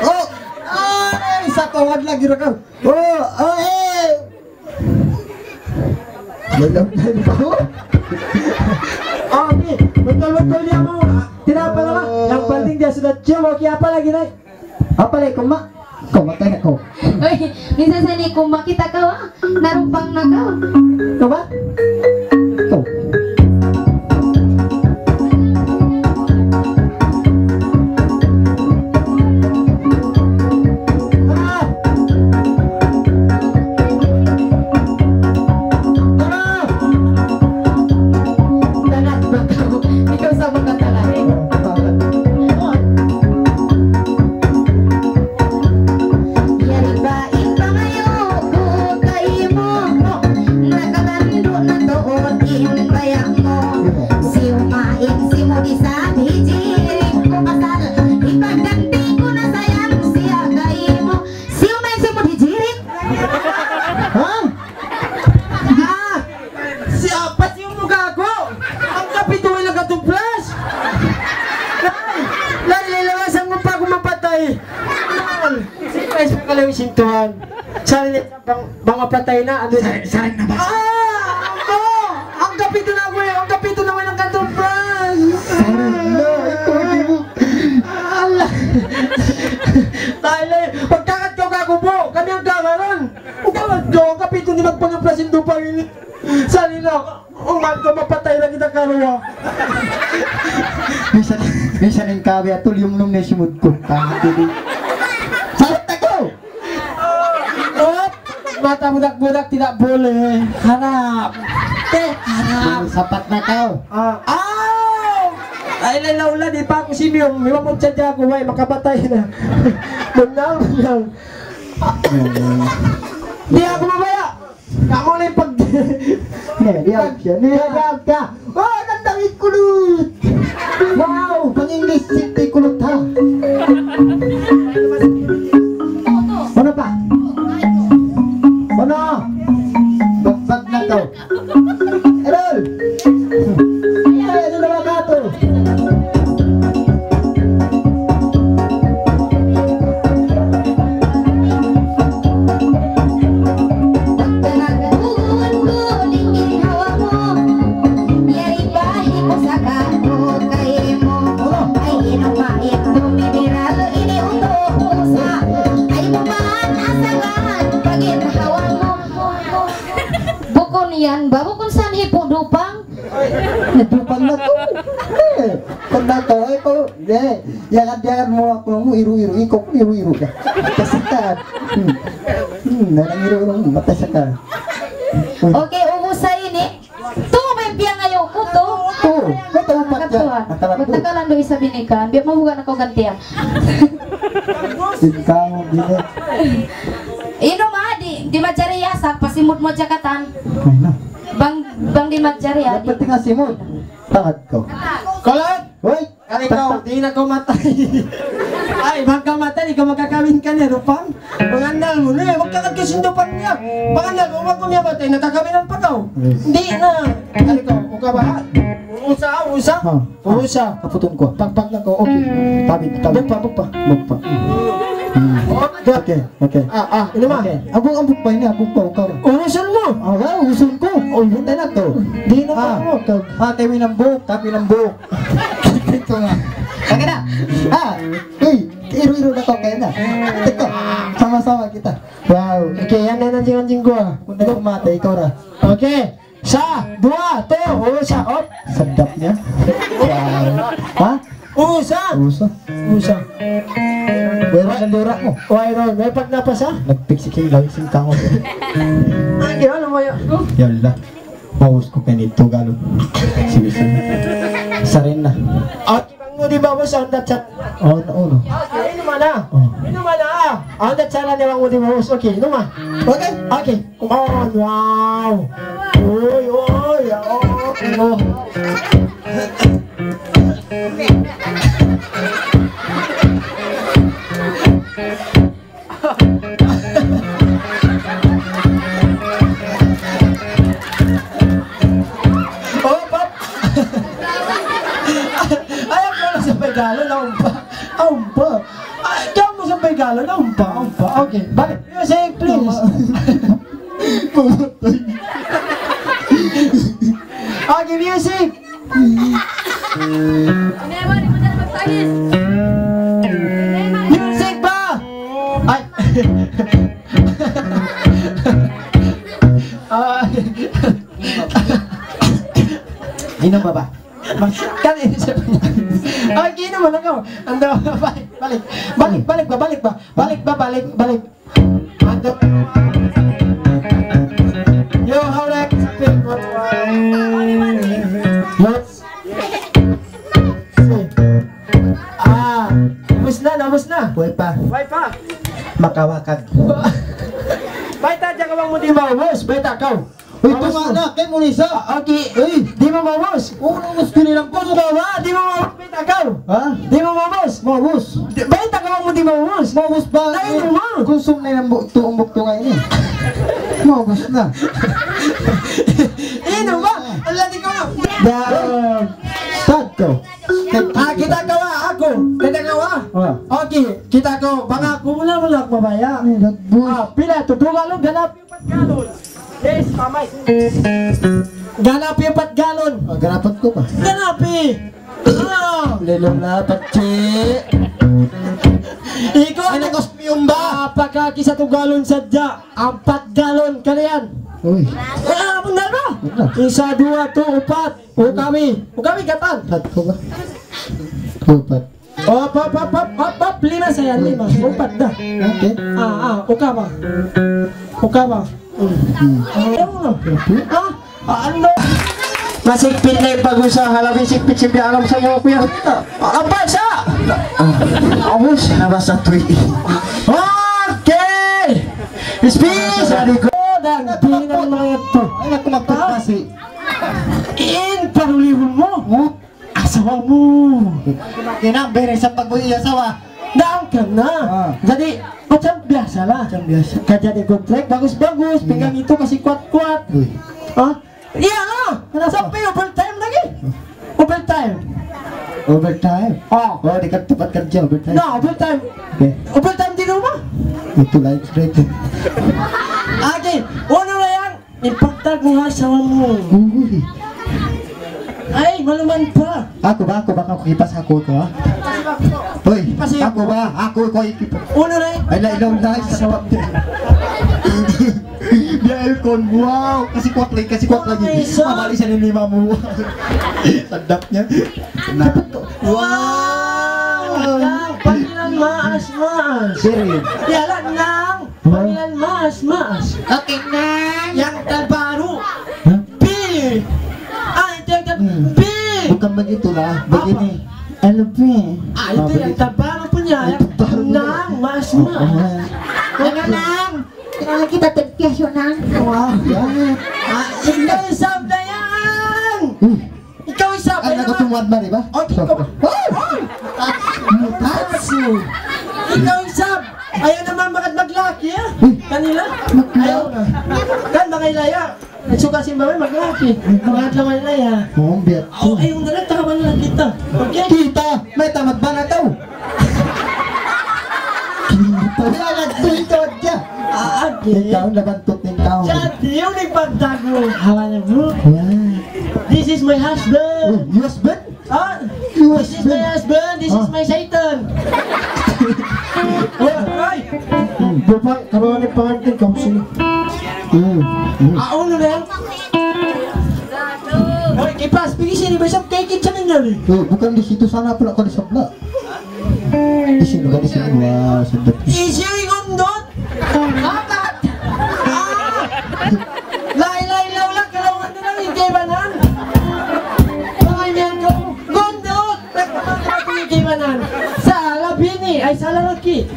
Oh! Ay! Sa kawad lagi, Ram. Oh! Oh! Eh! Belum tentu. Oh, ini betul-betul dia mau. Tidak apa-apa. Yang penting dia sudah cium. Oke, apa lagi, Nay? Apa lagi, Kuma? Kuma, tanya ko. Uy, minsan sa ni Kuma kita kaw, ah. Narupang na kaw. Kuma? Ko. Ah! Tara! Tara! Ikaw sa mga tara. Yari ba in pangayu' ku kaymu, nakalandu' na tuud in bayang mu. Siyuma in simud isab hijiri ku kasal, hipagganti' ku na sayang siya kaymu. Siyuma in simud hijiri. Ha? Ah! Siya pa siyum mu gago? Hangkapitu way nagkatuplas? Ay! Lay, lay, lawasan mu pa aku mapatay. Mal. Surprise pa kalawi sin Tuhan. Sa' bang, bang mapatay na, ano? Sa-, saring na ba? Ah! Ako! Hangkapitu na aku eh. Hangkapitu na way nagkatuplas. Saring na. Ikaw, di mo. Allah. Tayo na eh. Pagkakat ko kagubo, kami ang kamaran. Ugawan ko, hangkapitu di' magpangaplas in dupa ini. Saring na, uman ko mapatay na kita karuwa. Minsan, minsan in kabi atul yung nung nasimud ko. Kahit di. Salat ako! Op! Mata budak-budak tidak boleh. Harap. Te, harap. Sapat na kaw. Ah. Ah! Ay, lalaw la, di' pa aku simiyum. Himamut sadja aku, way, makapatay na. Benar, benar. Di' aku mabaya'. Kamu ni pag- Nih, diam siya. Nih, diam ka. Oh, nandang ikulut. Wow, pang English, siti kulut, ha? Ano pa? Ano? Bagbag na to. Errol! Ay, ano naman ka to? Bukun yan ba? Bukun sanhi pu dupang. Nadupang na to. Eh, pag na to, eh, ko, eh, yakan-yakan mu aku mu, iru-iru, ikaw ku iru-iru ka. Matasakat. Hmm. Hmm, narang iru-iru, matasakat. Hmm. Okay, ubus sa ini. Tu, may piyangayu' ku tu. Tu, may taupat ka. Nakatuwa. Nakatuwa. Matagal ang doy sa binikan. Biya' mo bukan ako gantian. Ikaw, bini. Inu ma, di', di' majari yasak, pasimud mu jakatan. Ay, na. Bang, bang di' majari, ah, di'. Yang penting asimud. Tangad ko. Kulat! Hoy! Kari kaw, di' na kaw matay. Ay, bang kaw matay, di' kaw magkakawin kaniya, Dupang. Pangannal mu na, magkakad ka sin Dupang niya. Pangannal mu, bang kaw niya matay, nakakawinan pa kaw. Yes. Di' na. Kari kaw, ukabahan. Usa, usa. Ha. Usa. Kaputun ko. Pagpag na ko, okay. Tabi, tabi. Bukpa, bukpa. Bukpa. Hmm. Okay, okay. Ah, ah, inu ma? Okay. Abuk, abuk pa ini, abuk pa, ukaw. Urusan mu? Ah, wala, urusan ku. Oh, buta na to. Di' na. Ah, mo, kaw. Ah, tayo ng buhok, tapi ng buhok. Ito nga. Okay na. Ah, uy, iru-iru na to, kaya na. Ito, sama-sama kita. Wow. Okay, yan na yung anjing-anjing ko, ah. Punta ko mata, ikaw ra. Okay. Sa, duwa, tu, usa, op. Sadap niya. Ha? Usa. Usa. Usa. Wala na lura mo. Wala na. May pagnapas, ha? Nagpiksik yung lawis yung tango. Ay, yun, ano mo yun? Yalla. Maubus ku kaniya Tagalog. Sige, sige. Sarin na. Okay, bang mu di' maubus, awn da chara. Oh, no, no. Okay, unu man na? Oh. Unu man na? Awn da chara niya bang mu di' maubus. Okay, unu man? Okay? Okay. Come on, wow. Uy, uy, oh, oh. Oh, pap. Ayaw kamu sampay galon, awn pa. Awn pa. Ayaw kamu sampay galon, awn pa, awn pa. Okay, balik. Music, please. Okay, music. Music ba? Ay. Ah. Inom ba ba? Kan ini siya. Okay, inom na ako. Ando, balik, balik. Balik, balik ba, balik ba? Balik ba, balik, balik. Yo, how the heck is it? Yes. Ah, ubus na, naubus na. Buhay pa. Buhay pa. Makawakag. Bayta', diyan ka bang mu di' maubus? Bayta' kaw. Uy, maubus tunga' na, kay mu ni sa. Ah, okay. Uy. Di' mu maubus? Oo, naubus ku ni lang. Kung bawa, di' mu maubus. Bayta' kaw. Ha? Di' mu maubus? Maubus. Di-, bayta' kaw mu di' maubus. Maubus ba? Ay, eh, unu mu? Kusum na yung bu-, tu-, umbok tunga' ini. Maubus na. Unu ba? Ala, di' ko na. Da-, tad ko. Ah, kita' kaw, aku. Kita' kaw. Ah. Okay, kita' kaw. Bang aku mula-mula aku mabaya'. Eh, dagbus. Ah, pila tu? Duwa galon, ganap. Upat galon. Yes, pamay. Ganapi upat galon. Ah, ganapat ku pa. Ganapi. Ah. Lelo na, patsi. Ikaw, ay, nagos miyumba. Ah, pagkaki sa tu galon sadja. Ampat galon kaliyan. Uy. Ah, benar ba? Benar. Isa, duwa, tu, upat. Ukami. Ukami, katan. Upat ku ba? Upat. Op, op, op, op, op, op, lima sa yan, lima. Upat da. Okay. Ah, ah, ukama. Ukama. Hmm. Hmm. Ayaw mo na. Okay. Ah, ah, ano? Masigpit na in pag-usaha, labi sigpit-sigpit alam sa iyo, kuya. Ah, apa sa? Ah, ubus na ba sa tuwi? Okay! Speech! Sabi ko, dan, di na mga ito. Ay, naku, magpapasi. In, parulihon mu. Asawa mu. Kena bere sa pag-uwi asawa. Daan ka na. Ah. Jadi, macam biasa lah. Macam biasa. Kajari contract, bagus-bagus. Hmm. Pinggan itu kasi kuat-kuat. Uy. Ha? Iya lah. Kenapa? Sampai overtime lagi. Overtime. Overtime? Oh. Oh, di ka tupat kerja, overtime. Na, overtime. Okay. Overtime di rumah. Itu lain cerita. Agi, unu na yan? Ipagtag mu ha asawa mu. Uy. Ay, maluman pa. Aku ba, aku ba, aku kipas aku ko, ha? Uy, kasi aku ba, aku ko ikipas. Unu na yan? Ay, na, ilaw na, isa pa. Biya aircon, wow, kasi kuwat lagi, kasi kuwat lagi. Ay, isa. Mabali siya ni lima mu. Sadap niya. Na. Wow! Wow! Panginoon, maas, maas. Serious. Yala, nang. Panginoon, maas, maas. Okay, nang. Yang terbaru. Hah? Pi. Ah, itu yang ter-, hmm. Pi. Bukan begitu lah, apa? Begini. Ano, Pi? Ah, itu yang terbaru punya. Yang terbaru. Nang, maas, maas. Oh, oh. Ano, nang? Kailangan kita tagpiasyo, nang. Wow. Ah, ikaw isab na yan! Hmm. Ikaw isab, ay, ayaw naman. Tumuwad man, di ba? Oh, di ko. So, oh! Mutasu. Ikaw isab. Ayaw naman magad maglaki, ha? Hmm. Kanila? Ayaw na. Kan, mga ilaya. Ay, suka simbahan, maglaki. Mga adlaw, mga ilaya. Oh, biya. Oh, ayaw na lang, tama na lang kita. Okay? Kita, may tamad ba na tao? Kita, wala na, tuloy ka, wag ka. Ah, okay. Ikaw, nabantot din tao. Siya, di yung nagpagtago. Hawa niya, bro. Yeah. This is my husband. Oh, your husband? Ah, this is my husband. This is my Satan. Oh, ay! Hmm, bapak, kamu ini pengantin kamu sini. Hmm, hmm. Ah, unu na yan? Hoy, kipas, pigi sini, besok kay kitchen ninyo ni. Oh, bukan di situ, sana pala ako di sabla. Di sini, bukan di sini. Wow, sedap. Isi yung undot. Apat. Ah! Lain-lain lang ulit, kalawangan na lang, hindi Sa' lalaki ini, ay sa' lalaki.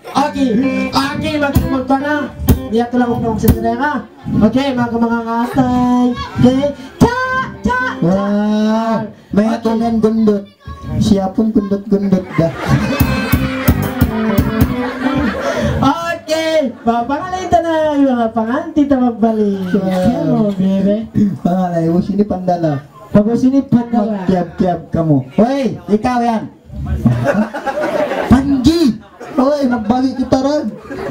Okay, okay, mag-, magkana. Diya tulang upang sa sila ka. Okay, mga, mga ngatay. Okay. Cha, cha, cha. Wow. May Okay. Atunan gundot. Siya pun gundot-gundot da. Okay, papangalay ta na yung mga panganti ta magbalik. Wow. Hello, baby. Pangalay, ubus ini pandala. Pag-ubus ini pandala. Magkiyab-kiyab kamu. Hoy, ikaw yan. Panji! Hoy, magbalik kita rin.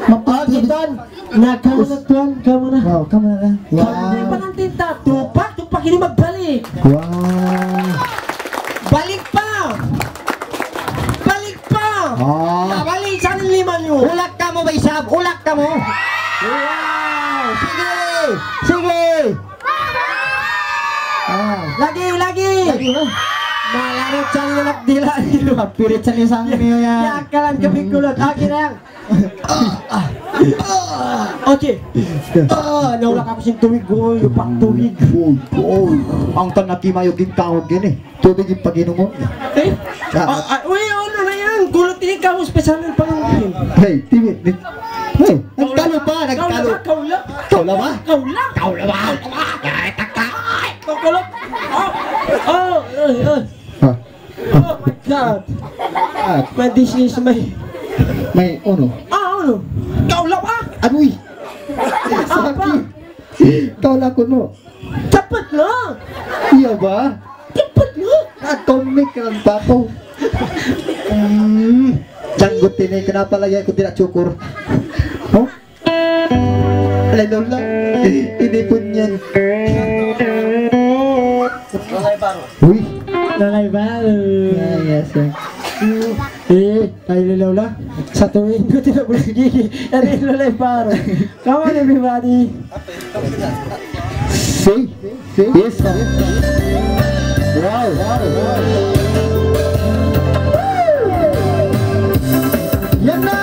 Mapakitan. Na, kamu na, tuan, kamu na. Wow, kamu na lang. Wow. Hindi pa ng tinta. Tupak, tupak, ini magbalik. Wow. Balik pa! Balik pa! Ah. Balik sa lima niyo. Ulak kamu, bay sab. Ulak kamu. Wow. Sige. Sige. Ah. Lagi, lagi. Lagi, ha? Malarot sa nilak dila. Pirit sa lisang niyo yan. Yakalan kami kulot. Akin na yan. Okay. Ah, naulak aku sin tubig, uy, lupa tubig. Uy, uy. Ang tanaki mayo gintawag yan eh. Tubig in pag-inumun. Eh? Ah, ah, uy, ano na yan? Kulot ini kamu special ng pangangkin. Hey, timi, di-, hey, nagkalo pa, nagkalo. Kaula, kaula. Kaula ba? Kaula. Kaula ba? Ay, taka. Kaula. Oh, oh, oh, oh. Ha? Oh my God. Ah. My disease, my May uno. Ah, uno. Kaula pa? Aduy. Apa? Kaula ko, no. Cepat, no. Iya ba? Cepat, no. Atomic lang pa ako. Hmm. Janggot ini, kenapa lagi aku tidak cukur? Oh? Alay, Lola. Ini pun yan. Uy. Lalay baru. Ah, yes, sir. Eh, tayo ni Lola. Sa tuwing ko tinapos gigi. Ano yung Lalay baru? Come on, everybody. See? Yes, sir. Wow. Yan na!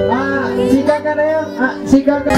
Ah, siga ka na yan. Ah, siga ka.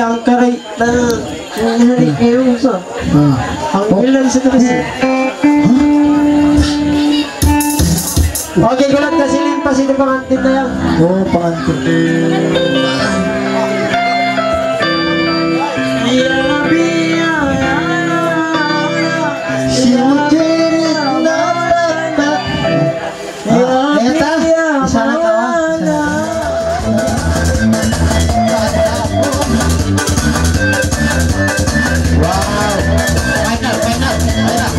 Ang karay na, ang hari kayo sa. Ah. Ang Oh. Bilan sa taas. Okay, gulat na sila yung pasin ng pangantin na yan. Oo, pangantin. Si Mujeri na. Ah, ayun ta. Isa na ka, ha? Isa na ka. Wow! Final, final, final.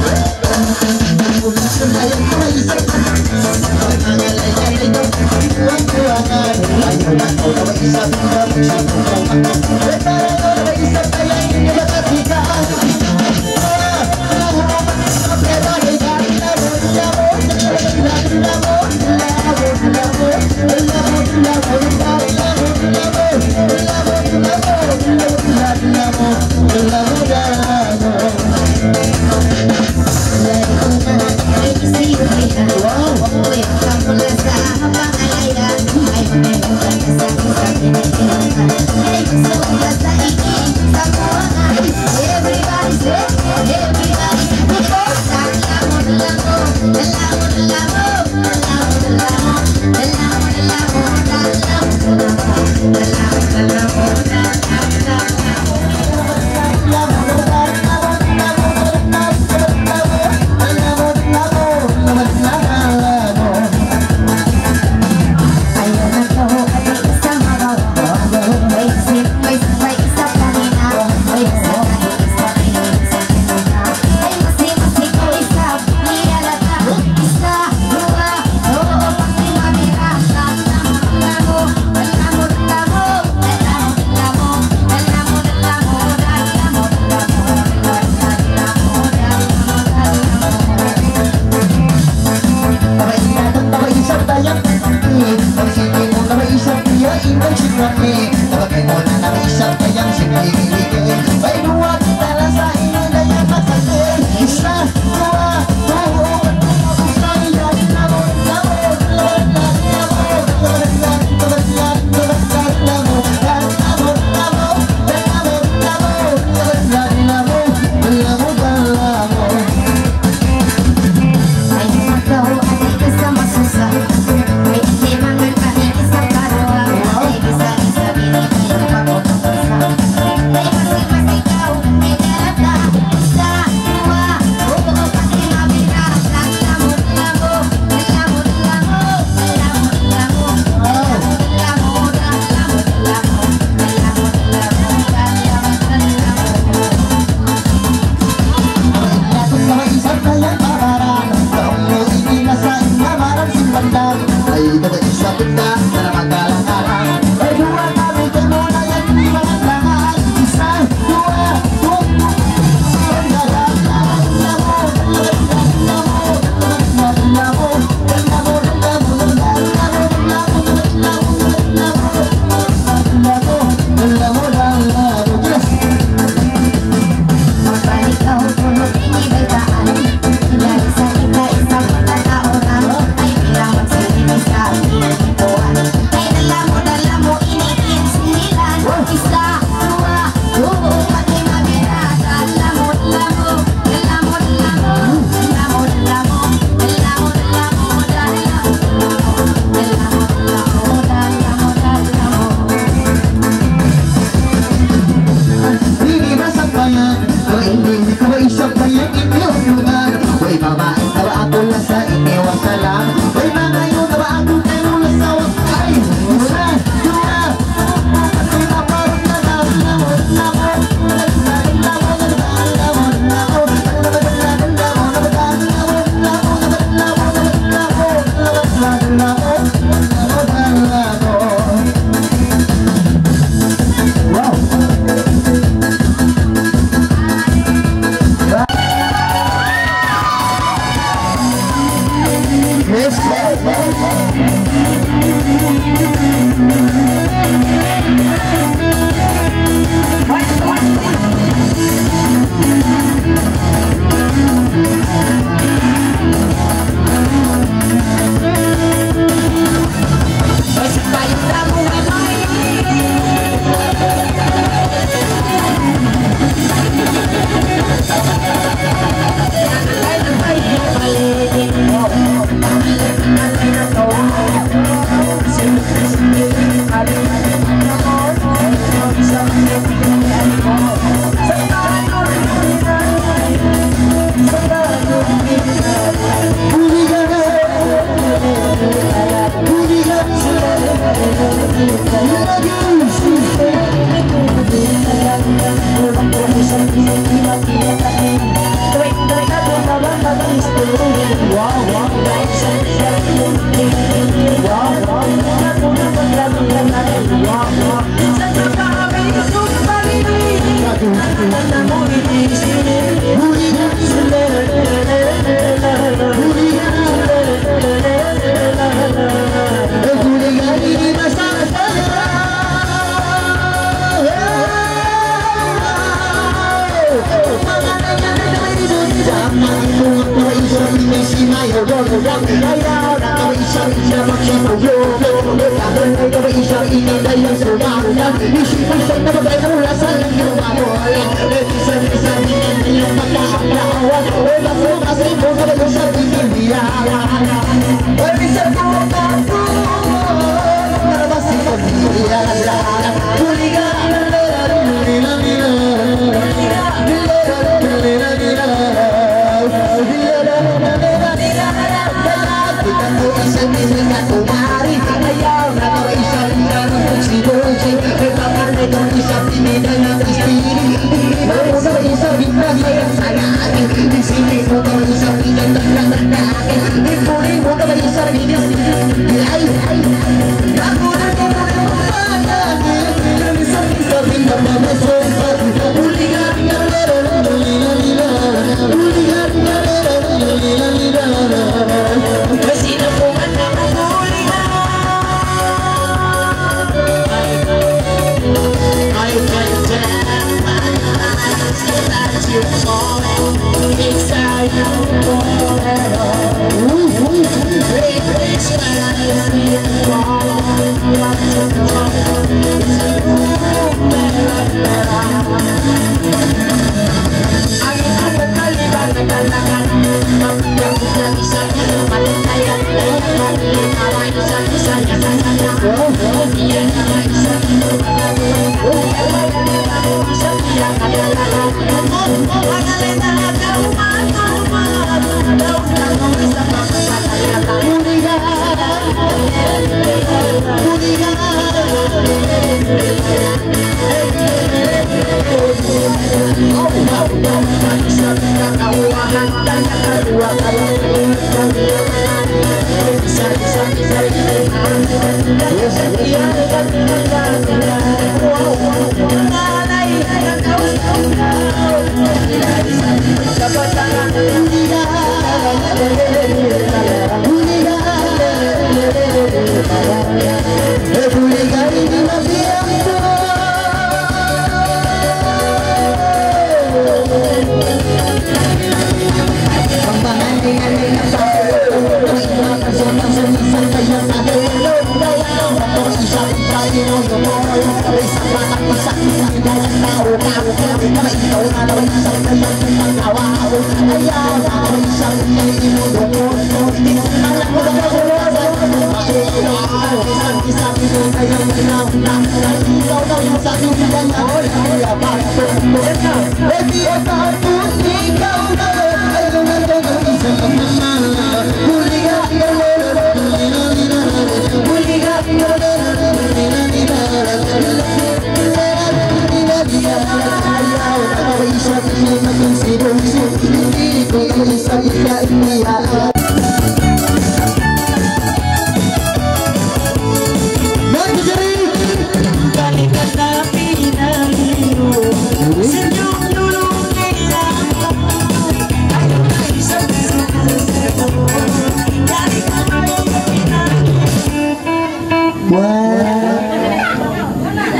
Wah,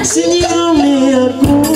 senyum aku.